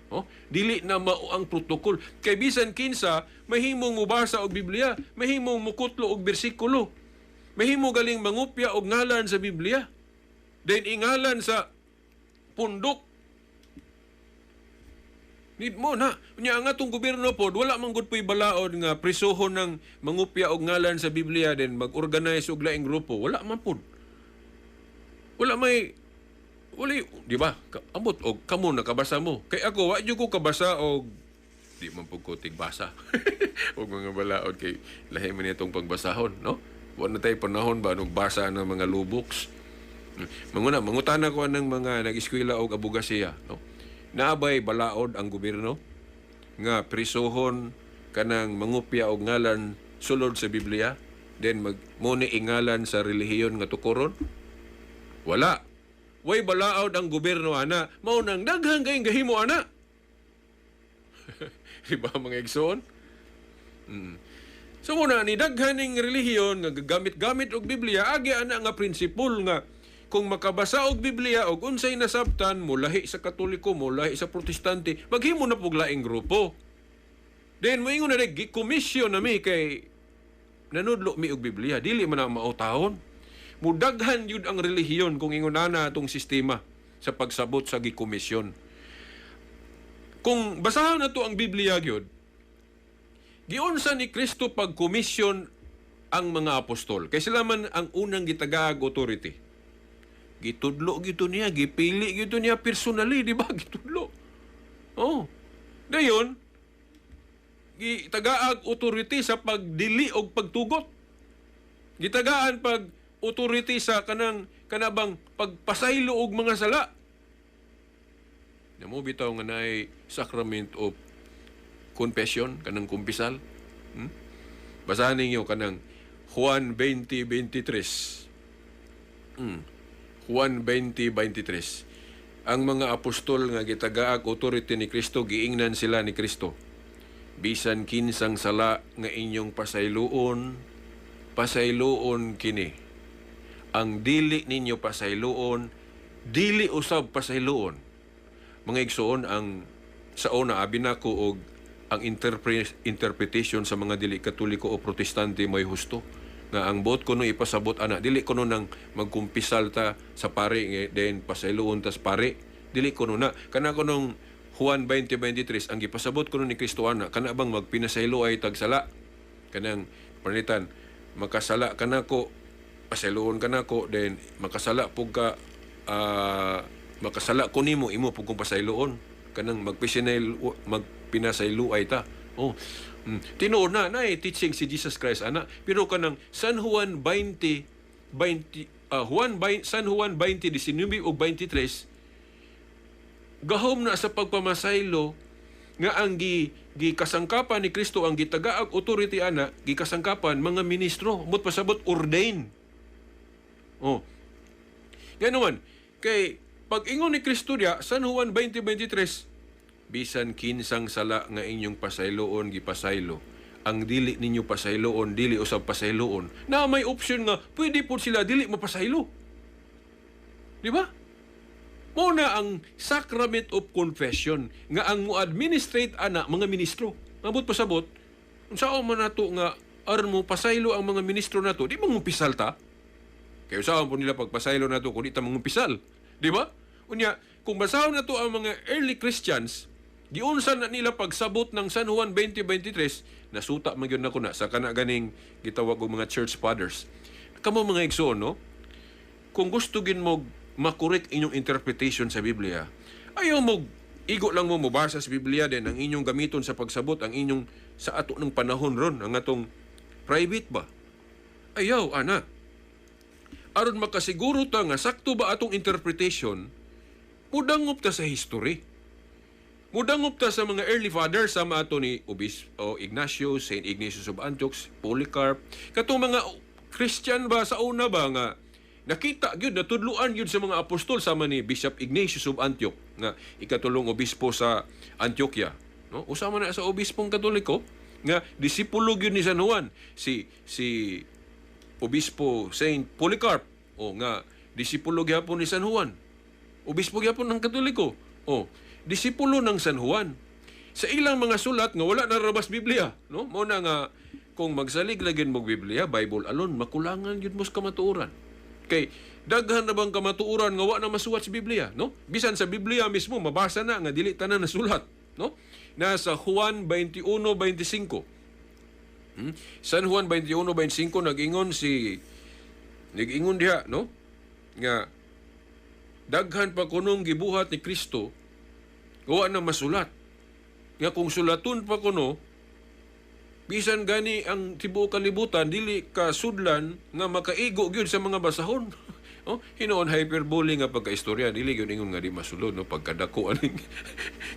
Oh, dili na mao ang protocol. Kay bisan kinsa mahimong mobasa og Biblia, mahimong mukutlo og bersikulo. Mahimo galing mangupya og ngalan sa Biblia. Then ingalan sa pundok. Need mo na. Unya ang atong gobyerno pod wala man gud po'y balaod nga prisohon ng mangupya og ngalan sa Biblia, then mag-organize og laing grupo. Wala man pod. Wala may wala, di ba? Ambot og kamo nakabasa mo. Kay ako wa jud ko kabasa og di man pud ko tigbasa og mga balaod kay lahi man itong pagbasahon, no? Wa na tayo panahon ba nung basa ng mga law books. Manguna, mangutana ko ng mga nag-eskwela og abogasiya, no? Naabay balaod ang gobyerno nga prisohon kanang mangupya og ngalan sulod sa Biblia, then mag mo ni ingalan sa relihiyon nga tukoron? Wala. Way balaod ang gobyerno ana, mao nang daghang kayong gahimo ana. Di ba, mga igsoon? So muna ni daghan ning relihiyon nga gagamit-gamit og Biblia, agi ana nga prinsipol nga kung makabasa og Biblia og unsay nasabtan, mulahi sa Katoliko, mulahi sa Protestante, maghimo na pug laing grupo. Then moingon na gi-commission na mi kay nanudlo mi og Biblia, dili man na mao taon. Mudaghan yun ang relihiyon kung ingon na atong sistema sa pagsabot sa gikomisyon. Kung basahan na to ang Biblia gyud, giunsa ni Kristo pagkomisyon ang mga apostol. Kay sila man ang unang gitagaag authority. Gitudlo gito niya, gipili gito niya personally, di ba? Gitudlo. Oh. Dayon, gitagaag authority sa pagdili og pagtugot. Gitagaan pag authority sa kanang kanabang pagpasaylo og mga sala. Namo bitaw nga naay sacrament of confession, kanang kumpisal. Basahan ninyo kanang Juan 20:23. Juan 20:23. Ang mga apostol nga gitagaag authority ni Kristo, giingnan sila ni Kristo. "Bisan kinsang sala nga inyong pasayloon, pasayloon kini. Ang dili ninyo pasayloon, dili usab pasayloon." Mga igsoon, ang sa una abi nako og ang interpretation sa mga dili Katoliko o Protestante may husto nga ang buot kuno ipasabot ana, dili kuno nang magkumpisal ta sa pare then pasayloon ta sa pare. Dili kuno na kana kunong Juan 20:23. Ang gipasabot kuno ni Kristo ana, kana bang magpinasaylo ay tagsala, kanang panalitan makasala kanako, pasayloon kanako, then makasala pug ka, makasala ko nimo, imo pug kong pasayloon, kanang magpinasaylo ay ta. Oh. Tinuod na na teaching si Jesus Christ ana, pero kanang San Juan 20 20 Juan 20, San Juan 20 19 ug 23, gahom na sa pagpamasaylo nga ang gikasangkapan ni Kristo, ang gitagaag authority ana, gikasangkapan mga ministro, mut pasabot ordain. Oh. Ganoon kay pag ingon ni Kristo diya San Juan 20:23, "Bisan kinsang sala nga inyong pasayloon, gipasaylo. Ang dili ninyo pasayloon, dili usab pasayloon." Na may option nga pwede po sila dili mapasaylo. Di ba? Mao na ang sacrament of confession nga ang mo-administrate ana mga ministro. Mabot pasabot, unsaon man nato nga aron mo pasaylo ang mga ministro nato, di mangumpisal ta? Kaya usaon po nila pagpasaylo nato kung di ta mangumpisal? Di ba? Unya, kung basahon nato ang mga early Christians, giunsa na nila pagsabot ng San Juan 20:23, nasuta man gyud nako na sa kana ganing gitawag og mga church fathers. Kamo, mga igsoon, no? Kung gusto gin mo makorek inyong interpretation sa Biblia, Ayaw mo igo lang mo mobasa sa Biblia din ang inyong gamiton sa pagsabot ang inyong sa ato ng panahon ron ang atong private ba. Ayaw ana. Aron makasiguro ta nga sakto ba atong interpretation, mudangop ta sa history. Mudangop ta sa mga early fathers sama ato ni Obispo Ignatius, Saint Ignatius of Antioch, Polycarp, katong mga Christian ba sa una ba nga nakita gyud, natudluan gyud sa mga apostol sama ni Bishop Ignatius of Antioch nga ikatulong obispo sa Antioquia, no? Usa man na sa obispong Katoliko nga disipulo gyud ni San Juan, si Obispo Saint Polycarp o nga disipulo gyapon ni San Juan. Obispo gyapon ng Katoliko. O disipulo ng San Juan. Sa ilang mga sulat nga wala na rabas Biblia, no? Mao na nga kung magsalig lagi mo Biblia, Bible alone, makulangan gyud mo sa kamatuoran. Kay daghan na bang kamatuoran nga wa na masuwat sa Biblia, no? Bisan sa Biblia mismo mabasa na nga dili tanan nasulat, no? Nasa Juan 21:25. San Juan 21:25, nag-ingon diha, no? Nga daghan pa kunong gibuhat ni Kristo wa na masulat. Nga kung sulaton pa kuno, bisan gani ang tibuok kalibutan dili ka sudlan nga makaigo gyud sa mga basahon. Oh, hinuon hyperbole nga pagkaistorya, dili gyud ingon nga di masulod, no, pagkadako aning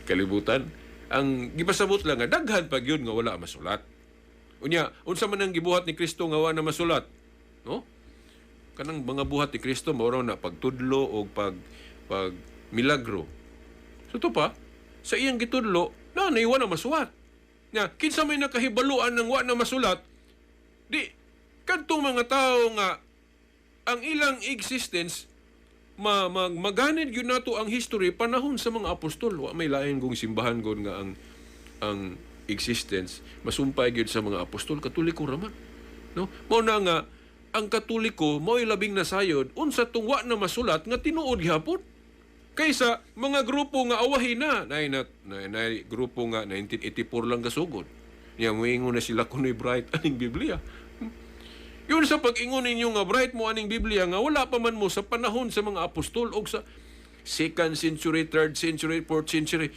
kalibutan. Ang gipasabot lang nga daghan pa gyud nga wala masulat. Unya, unsa man ang gibuhat ni Kristo nga wa na masulat? No? Kanang mga buhat ni Kristo mao raw na pagtudlo o pag milagro. So to pa, sa iyang gitudlo, na wa na masuwat. Nga, kinsa may nakahibaluan ng wa na masulat, di, kadtong mga tao nga ang ilang existence maganid gyud nato ang history panahon sa mga apostol. Wa may lain kung simbahan gud nga ang existence masumpay gyud sa mga apostol. Katoliko raman, no? Mao na nga ang Katoliko mo'y labing nasayod unsa tong wa na masulat nga tinuod gihapon kaysa mga grupo nga awahin na nay na, na, na grupo nga 1984 lang kasugod niya, moingon na sila kuno'y bright aning Biblia. Yun sa pag-ingon ninyo nga bright mo aning Biblia nga wala pa man mo sa panahon sa mga apostol og sa second century, third century, fourth century.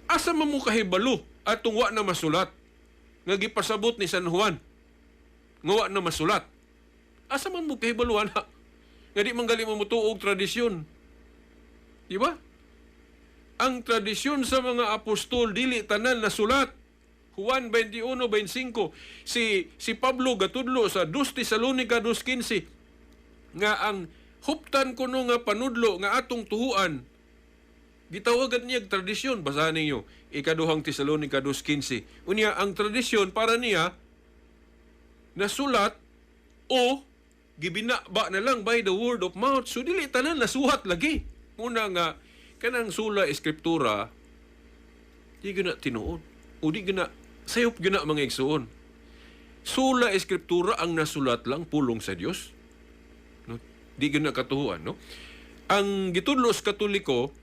Asa man mo kahibalo atong wa na masulat nga gipasabot ni San Juan nga wa na masulat? Asa man mo kahibalo ana? Nga di man gali mo mutuo og tradisyon. Di ba? Ang tradisyon sa mga apostol dili tanan nasulat. Juan 21:25. Si Pablo gatudlo sa 2 Tesalonica 2:15 nga ang huptan kuno nga panudlo nga atong tuhuan gitawagan niya og tradisyon. Basahan ninyo Ikaduhang Tesalonica 2:15. Unya ang tradisyon para niya nasulat o gibinaba na lang by the word of mouth. So dili tanan nasuhat lagi. Muna nga kanang sola escriptura di gyud na tinuod o di gyud na sayop gyud na, mga igsuon. Sola escriptura, ang nasulat lang pulong sa Dios, no? Di gyud na katuhuan, no? Ang gitudlo sa Katoliko,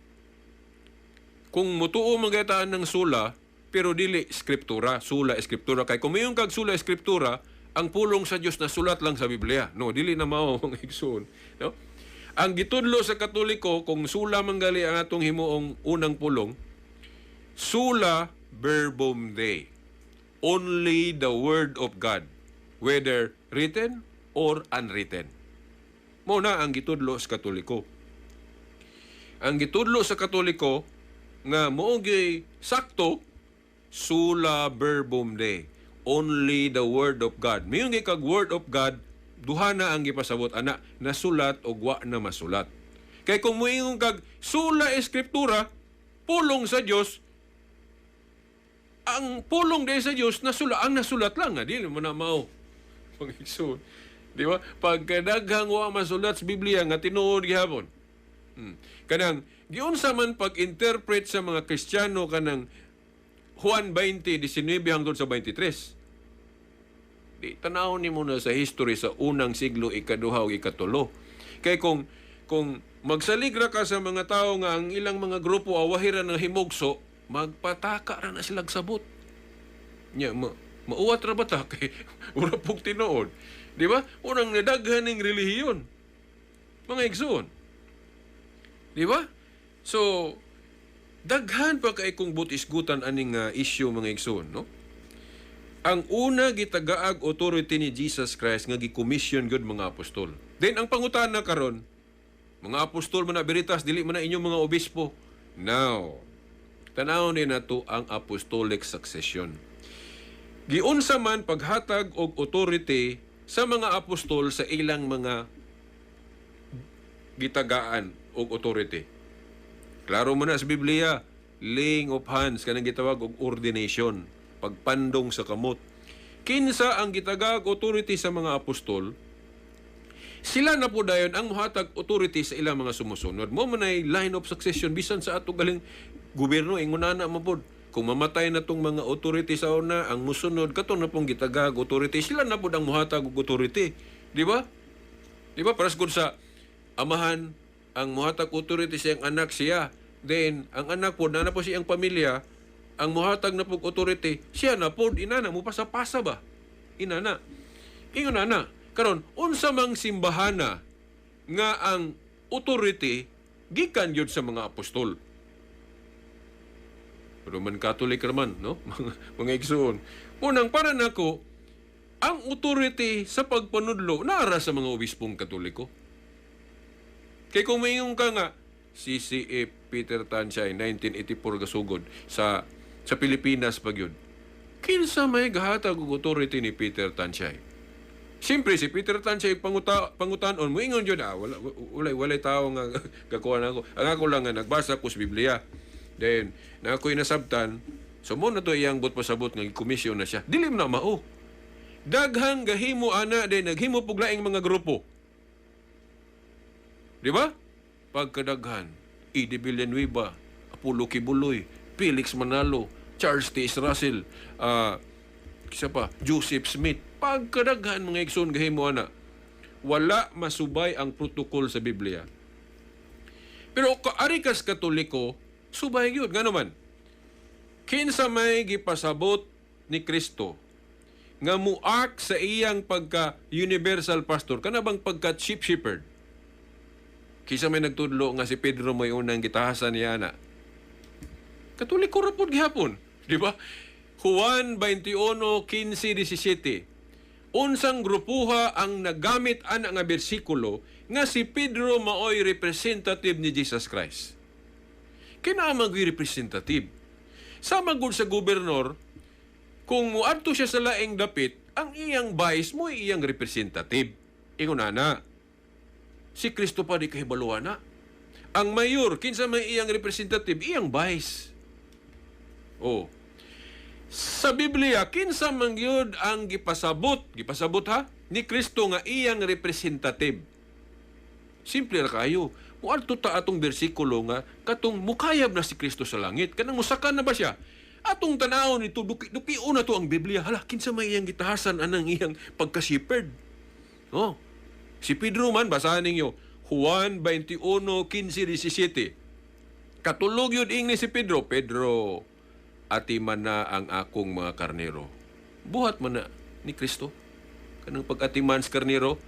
kung mutuo magataan ng sola pero dili scriptura, sola escriptura, kay kung mayon kag sola escriptura, ang pulong sa Dios nasulat lang sa Biblia. No, dili na mao, mga igsuon, no? Ang gitudlo sa Katoliko, kung sola manggali ang atong himuong unang pulong, sola verbum Dei. Only the word of God, whether written or unwritten. Mao na ang gitudlo sa Katoliko. Ang gitudlo sa Katoliko nga mao gyud sakto, sola verbum Dei. Only the word of God. Mayon kay kag word of God, duha na ang gipasabot ana, nasulat og wa na masulat. Kay kung moingon kag sola escriptura, pulong sa Dios, ang pulong diay sa Dios nasula, ang nasulat lang nga dili mo na mao. Mga igsoon. Di ba? Pagkadaghang wa masulat sa Biblia nga tinuod gihapon. Kanang giunsa man pag-interpret sa mga Kristiyano kanang Juan 20:19 hangtod sa 23. Di tanaw nimo na sa history sa unang siglo, ikaduha ug ikatulo. Kay kung magsalig ra ka sa mga tao nga ang ilang mga grupo awahira ng himugso, magpataka ra na silag sabot. Nya mauwat ra ba ta kay ura pug tinuod? Di ba? Unang nadaghan ning relihiyon. Mga igsoon. Di ba? So, Daghan pa kay kung butisgutan aning issue, mga igsoon, no? Ang una, gitagaag authority ni Jesus Christ nga gi-commission gyud mga apostol. Then ang pangutana karon, mga apostol man na Veritas, dili man na inyong mga obispo. Now, tanaw ni nato ang apostolic succession. Giunsa man paghatag og authority sa mga apostol sa ilang mga gitagaan og authority? Klaro mo na sa Biblia, laying of hands, kanang gitawag og ordination, pagpandong sa kamot. Kinsa ang gitagaag authority sa mga apostol, sila na po dayon ang muhatag authority sa ilang mga sumusunod. Mao man ay line of succession bisan sa ato galing gobyerno, ingon na mo pod. Kung mamatay na tong mga authority sa una, ang musunod kato na pong gitagaag authority, sila na pod ang muhatag og authority. Di ba? Di ba? Paras gud sa amahan, ang muhatag authority sa iyang anak siya. Then, ang anak po, na po siyang pamilya, ang muhatag na po authority, siya na po, inana, mo pasa-pasa ba? Inana. Ingon na na. Karon, unsa mang simbahana nga ang authority gikan yun sa mga apostol? Roman Catholic raman, no? Mga igsoon. Unang para nako, ang authority sa pagpanudlo naara sa mga obispong Katoliko. Kay kung mayong ka nga CCF Peter Tanchay 1984 gasugod sa Pilipinas pa gyud. Kinsa may gahatag og authority ni Peter Tanchay? Siyempre si Peter Tanchay pangutanon mo, ingon jud, ah, wala wala walay tao nga gakuha na ako. Ang ako lang nga nagbasa ko sa Biblia. Then na ako'y nasabtan, so mo na to iyang buot pasabot nga komisyon na siya. Dili man na mao. Daghang gahimo ana, then naghimo pug laing mga grupo. Di ba? Pagkadaghan, E.D. Villanueva, Apollo Quiboloy, Felix Manalo, Charles T. Russell, isa pa, Joseph Smith. Pagkadaghan, mga igsoon, gahimo ana. Wala masubay ang protocol sa Biblia. Pero kaari kas Katoliko, subay yun. Ngano man? Kinsa may gipasabot ni Kristo nga muak sa iyang pagka universal pastor, kana bang pagka chief shepherd? Kinsa may nagtudlo nga si Pedro may unang gitahasan niya na? Katoliko ra pod gihapon, di ba? Juan 21:15, 17. Unsang grupuha ang nagamit ana nga bersikulo nga si Pedro maoy representative ni Jesus Christ? Kinahanglan representative. Sama gud sa gobernador, kung muadto siya sa laing dapit, ang iyang vice mo iyang representative. Ingon na. Si Kristo pa di kahibaluan na. Ang mayor, kinsa may iyang representative? Iyang vice. Oh. Sa Biblia, kinsa man gyud ang gipasabot, gipasabot ha, ni Kristo nga iyang representative? Simple ra kayo. Muadto ta atong bersikulo nga katong mukayab na si Kristo sa langit. Kanang musaka na ba siya? Atong tanawon ito, duki, duki na to ang Biblia. Hala, kinsa may iyang gitahasan anang iyang pagka-shepherd? Oh. Si Pedro man, basahan ninyo. Juan 21, 15, 17. Katulog yun ingni si Pedro, "Pedro, atiman na ang akong mga karnero." Buhat man na ni Kristo. Kanang pag-atiman sa karnero.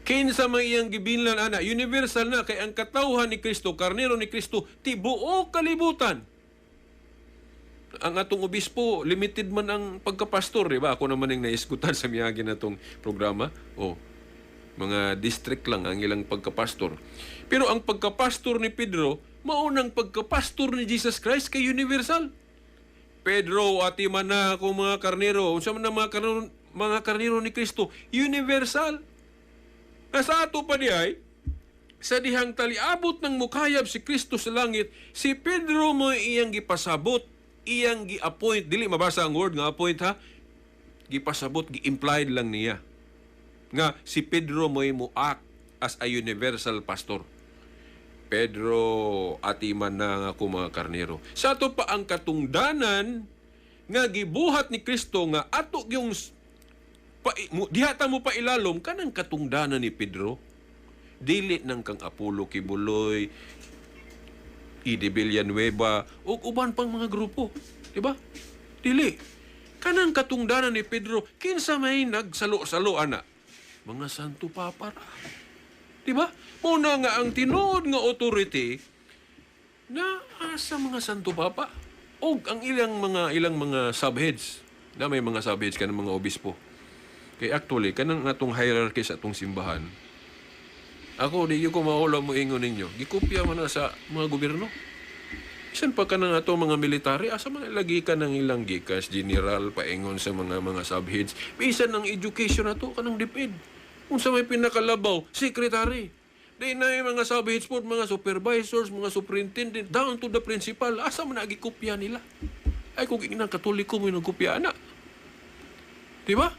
Kinsa may iyang gibinlan ana, universal na kay ang katawhan ni Kristo, karnero ni Kristo, tibuok kalibutan. Ang atong obispo, limited man ang pagkapastor, di ba? Ako naman ang naiskutan sa miyagi na tong programa. Oh, mga district lang ang ilang pagkapastor. Pero ang pagkapastor ni Pedro, maunang pagkapastor ni Jesus Christ kay universal. "Pedro, atiman na ako mga karnero." Unsa man ang mga karnero ni Kristo? Universal. Nasa ato pa di ay, sa dihang taliabot ng mukayab si Kristo sa langit, si Pedro mo iyang gipasabot, iyang gi-appoint. Dili mabasa ang word nga appoint ha. Gipasabot, gi-implied lang niya nga si Pedro mo'y mo-act as a universal pastor. "Pedro, atiman na nga ako mga karnero." Sa ato pa ang katungdanan nga gibuhat ni Kristo nga ato yung pa, mo, diha ta mo pa ilalom kanang katungdanan ni Pedro. Dili nang kang Apollo Quiboloy, E.D. Villanueva, ug uban pang mga grupo. Di ba? Dili. Kanang katungdanan ni Pedro, kinsa may nagsalo-salo ana? Mga Santo Papa ra. Di ba? Muna nga ang tinuod nga authority Naa sa mga Santo Papa og ang ilang mga subheads na may mga subheads kanang mga obispo. Kay actually kanang atong hierarchy sa atong simbahan, ako di ko maula mo ingon ninyo, gikopya man na sa mga gobyerno. Bisan pa kanang ato mga military, asa man lagi ka ng ilang gikas general paingon sa mga subheads. Bisan ang education nato, kanang DepEd. Unsa may pinakalabaw, secretary. Di na yung mga subheads po, mga supervisors, mga superintendent, down to the principal, asa man gikopya nila? Ay kung inang Katoliko mo yung nagkopya na. Di ba?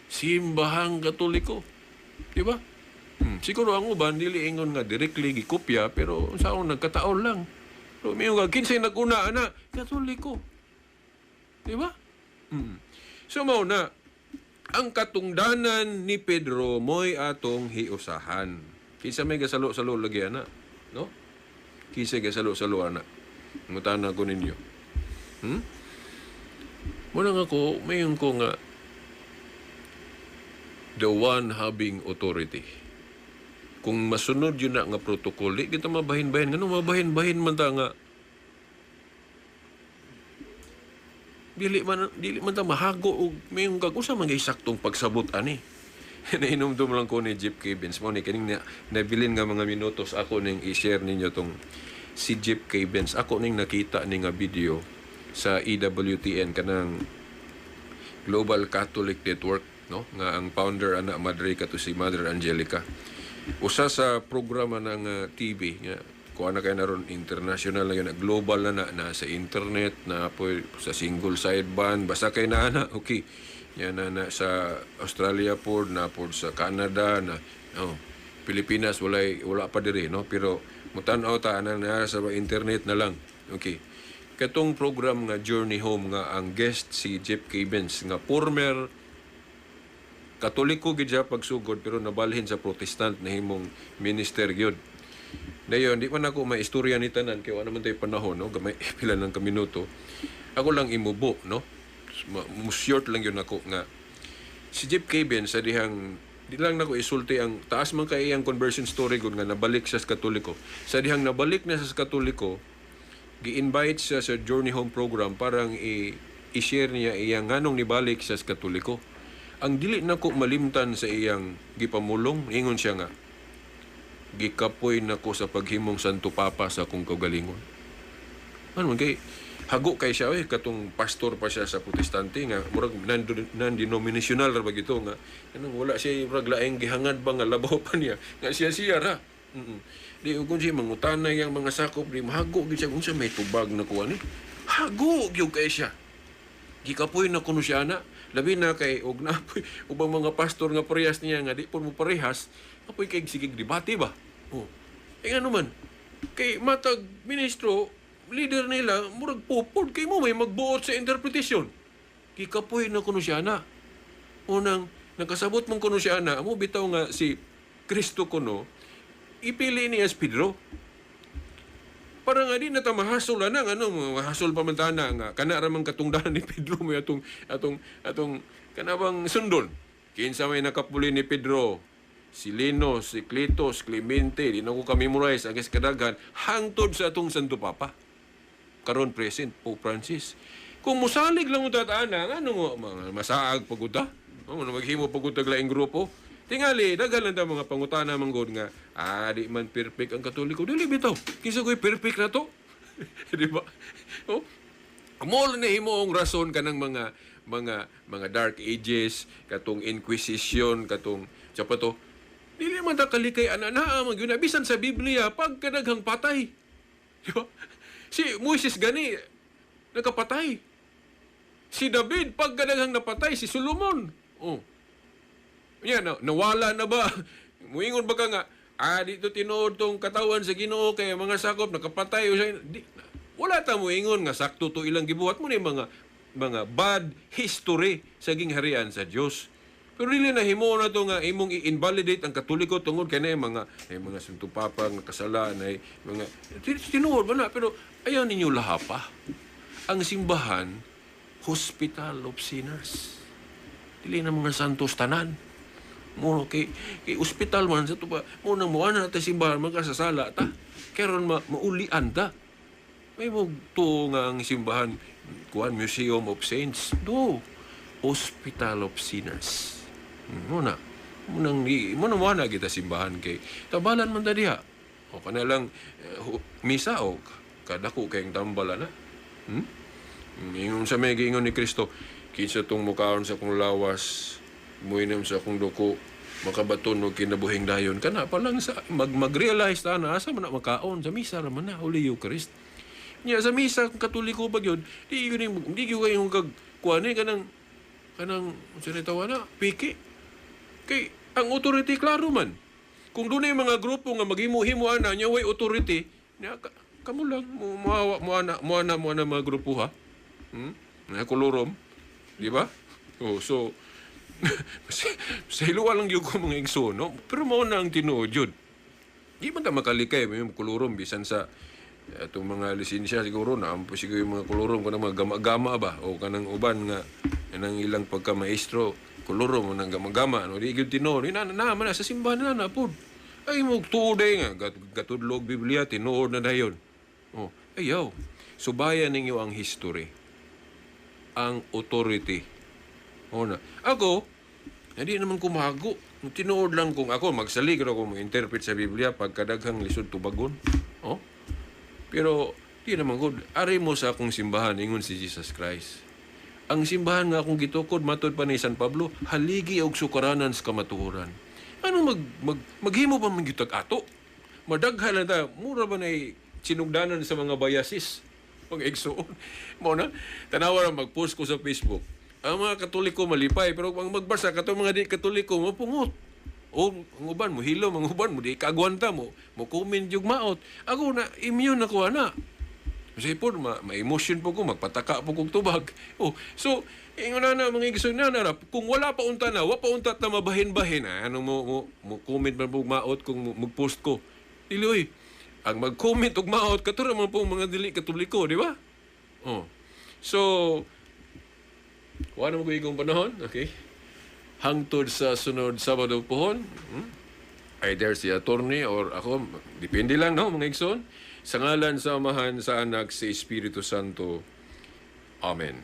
Simbahang Katoliko. Di ba? Siguro ang uban dili ingon nga directly gikopya, pero sa akong nagkataon lang. Pero may nga kinsay nag-una ana, Katoliko. Di ba? So mao na ang katungdanan ni Pedro mo'y atong hiusahan. Kinsa may gasalo-salo lagi ana, no? Kinsa gasalo-salo ana? Ngutana ko ninyo. Muna nga ko, mayon ko nga the one having authority. Kung masunod yun na nga protocol, di kita mabahin-bahin. Ano mabahin-bahin man ta nga dili man ta mahago og mayon kag usa man kay saktong pagsabot ani. Nainomdom lang ko ni Jeff Cavins mo ni kining nabilin nga mga minutos, ako ning i-share ninyo tong si Jeff Cavins. Ako ning nakita ni nga video sa EWTN, kanang Global Catholic Network, no, nga ang founder ana madre kato si Mother Angelica. Usa sa programa ng TV nga kuha na kay naron, international na yun, global na na, na sa internet na po, sa single sideband basta kay na ana, okay. Yan na, na sa Australia po, na po sa Canada na, oh, Pilipinas wala pa diri, no, pero mutan-aw ta ana na sa internet na lang. Okay, katong program nga Journey Home nga ang guest si Jeff Cavins nga former Katoliko gid siya pagsugod pero nabalhin sa Protestant, nahimong minister gyud. Dayon di man ako maistorya ni tanan kay wala man tayo panahon, no, gamay pila lang ka minuto. Ako lang imubo, no. Short lang yun ako nga si Jeff Cavins sa dihang di lang nako isulti ang taas man kay iyang conversion story gud nga nabalik siya sa Katoliko. Sa dihang nabalik na siya sa Katoliko, gi-invite siya sa Journey Home program parang i-share niya iyang nganong nibalik siya sa Katoliko. Ang dili nako malimtan sa iyang gipamulong, ingon siya nga, "Gikapoy nako sa paghimong Santo Papa sa akong kaugalingon." Ano man kay hago kay siya eh, katong pastor pa siya sa Protestante nga murag non-denominational ra ba gito nga kanang wala siya murag laing gihangad ba nga labaw pa niya nga siya siya ra. Di kung siya mangutana yang mga sakop, di mahago gyud siya kung siya may tubag na kuha ni. Hago gyud kay siya. Gikapoy na kuno siya na. Labi na kay og napoy ubang mga pastor nga parehas niya nga di po mo parehas, apoy kay sige debate ba. Oh. Eh ano man, kay matag ministro, leader nila, murag pupod kay mo may magbuot sa interpretation. Gikapoy na kuno siya na. Unang nakasabot mong kuno siya na, mo bitaw nga si Kristo kuno, ipili niya si Pedro. Para nga di na ta mahasol na ano, mahasol pa man ta na nga kana ra man katungdanan ni Pedro mo atong kanabang sundon. Kinsa may nakapuli ni Pedro? Si Lino, si Cletus, Clemente, di na ko ka-memorize ang kadaghan hangtod sa atong Santo Papa. Karon present Pope Francis. Kung musalig lang unta ta ana, ano mo mga masaag paguta? Oh, maghimo pagud laing grupo. Tingali, daghan lang ta mga pangutana man gud nga, di man perfect ang Katoliko. Dili bitaw. Kinsa ko'y perfect na to? Di ba? Oh. Mo na himo ang rason kanang mga Dark Ages, katong Inquisition, katong sa pa to. Dili man ta kalikay ana naa man gyud na bisan sa Biblia pagkadaghang patay. Di ba? Si Moises gani nakapatay. Si David pagkadaghang napatay, si Solomon. Oh. Yan, na, nawala na ba? Muingon ba ka nga, dito tinuod tong katawan sa Ginoo kay mga sakop nakapatay o siya. Di, wala ta muingon nga sakto to ilang gibuhat mo ni mga bad history sa gingharian sa Dios. Pero dili na himo na to nga imong i-invalidate ang Katoliko tungod kay na mga Santo Papa nga kasala na mga tinuod ba na, pero ayaw ninyo lahapa. Ang simbahan, hospital of sinners. Dili na mga santos tanan. Mo kay ospital man sa tupa mo nang mo na ta simbahan magkasasala ta. Karon maulian ta. May mo tuo nga ang simbahan kuan, Museum of Saints. No. Hospital of Sinners. Muna. Munang di mo na mo na kita simbahan kay tambalan man ta diha. O kana lang misa o kadako kayong tambala na. Ingon sa may giingon ni Kristo, kinsa tong mukaon sa akong lawas, muinom sa akong dugo, makabaton og kinabuhing dayon. Kana pa lang sa mag-realize ta na asa man na makaon sa misa ra man na, Holy Eucharist. Nya sa misa kung Katoliko ba gyud, di gyud di gyud kayo kag kuan ni kanang kanang unsa ni tawag na piki. Kay ang authority klaro man. Kung dunay mga grupo nga maghimo-himo ana nya way authority, nya kamo lang mo mo mo ana mo ana mo ana mga grupo ha. Na kolorum. Di ba? Oh, so sa hiluwa lang gyud ko, mga igsoon, no? Pero mao na ang tinuod yun. Di man ta makalikay may kolorum bisan sa atong mga lisensya siguro na ampo siguro yung mga kolorum kanang mga gama-gama ba o kanang uban nga kanang ilang pagka-maestro kolorum nang gama-gama, no? Di gyud tinuod na na man na sa simbahan na na pud ay mo tuod nga gatudlog Biblia, tinuod na dayon. Oh, ayaw subayan ninyo ang history, ang authority. O na. Ako, hindi naman kumago. Tinuod lang kung ako, magsalig ako mo interpret sa Biblia pagkadaghang lisod tubagon. Oh? Pero, di naman ko, ari mo sa akong simbahan, ingon si Jesus Christ. Ang simbahan nga akong gitukod, matod pa ni San Pablo, haligi og sukaranan sa kamatuoran. Ano maghimo pa man gyud ato? Madaghan na ta, mura ba na sinugdanan sa mga bayasis? Pag igsuon. Mo na, tanawa ra mag-post ko sa Facebook. Ang mga Katoliko malipay, pero ang magbasa kato mga di Katoliko mapungot. O ang uban mo hilo, ang uban mo di kaagwanta mo, mo comment yung maot. Ako na immune ako ana. Kasi po, ma-emotion po ko, magpataka po kong tubag. Oh, so, ingon na na, mga igsoon na, na, kung wala pa unta na, wa pa unta ta mabahin-bahin, ah, ano mo comment man po maot kung mag-post ko. Dili, oy, ang mag-comment og maot, katura man po mga dili Katoliko, di ba? Oh. So, wala mo ko panahon, okay? Hangtod sa sunod Sabado pohon, Either si attorney or ako, depende lang, no, mga igsoon. Sa ngalan sa Amahan, sa Anak, sa Espiritu Santo. Amen.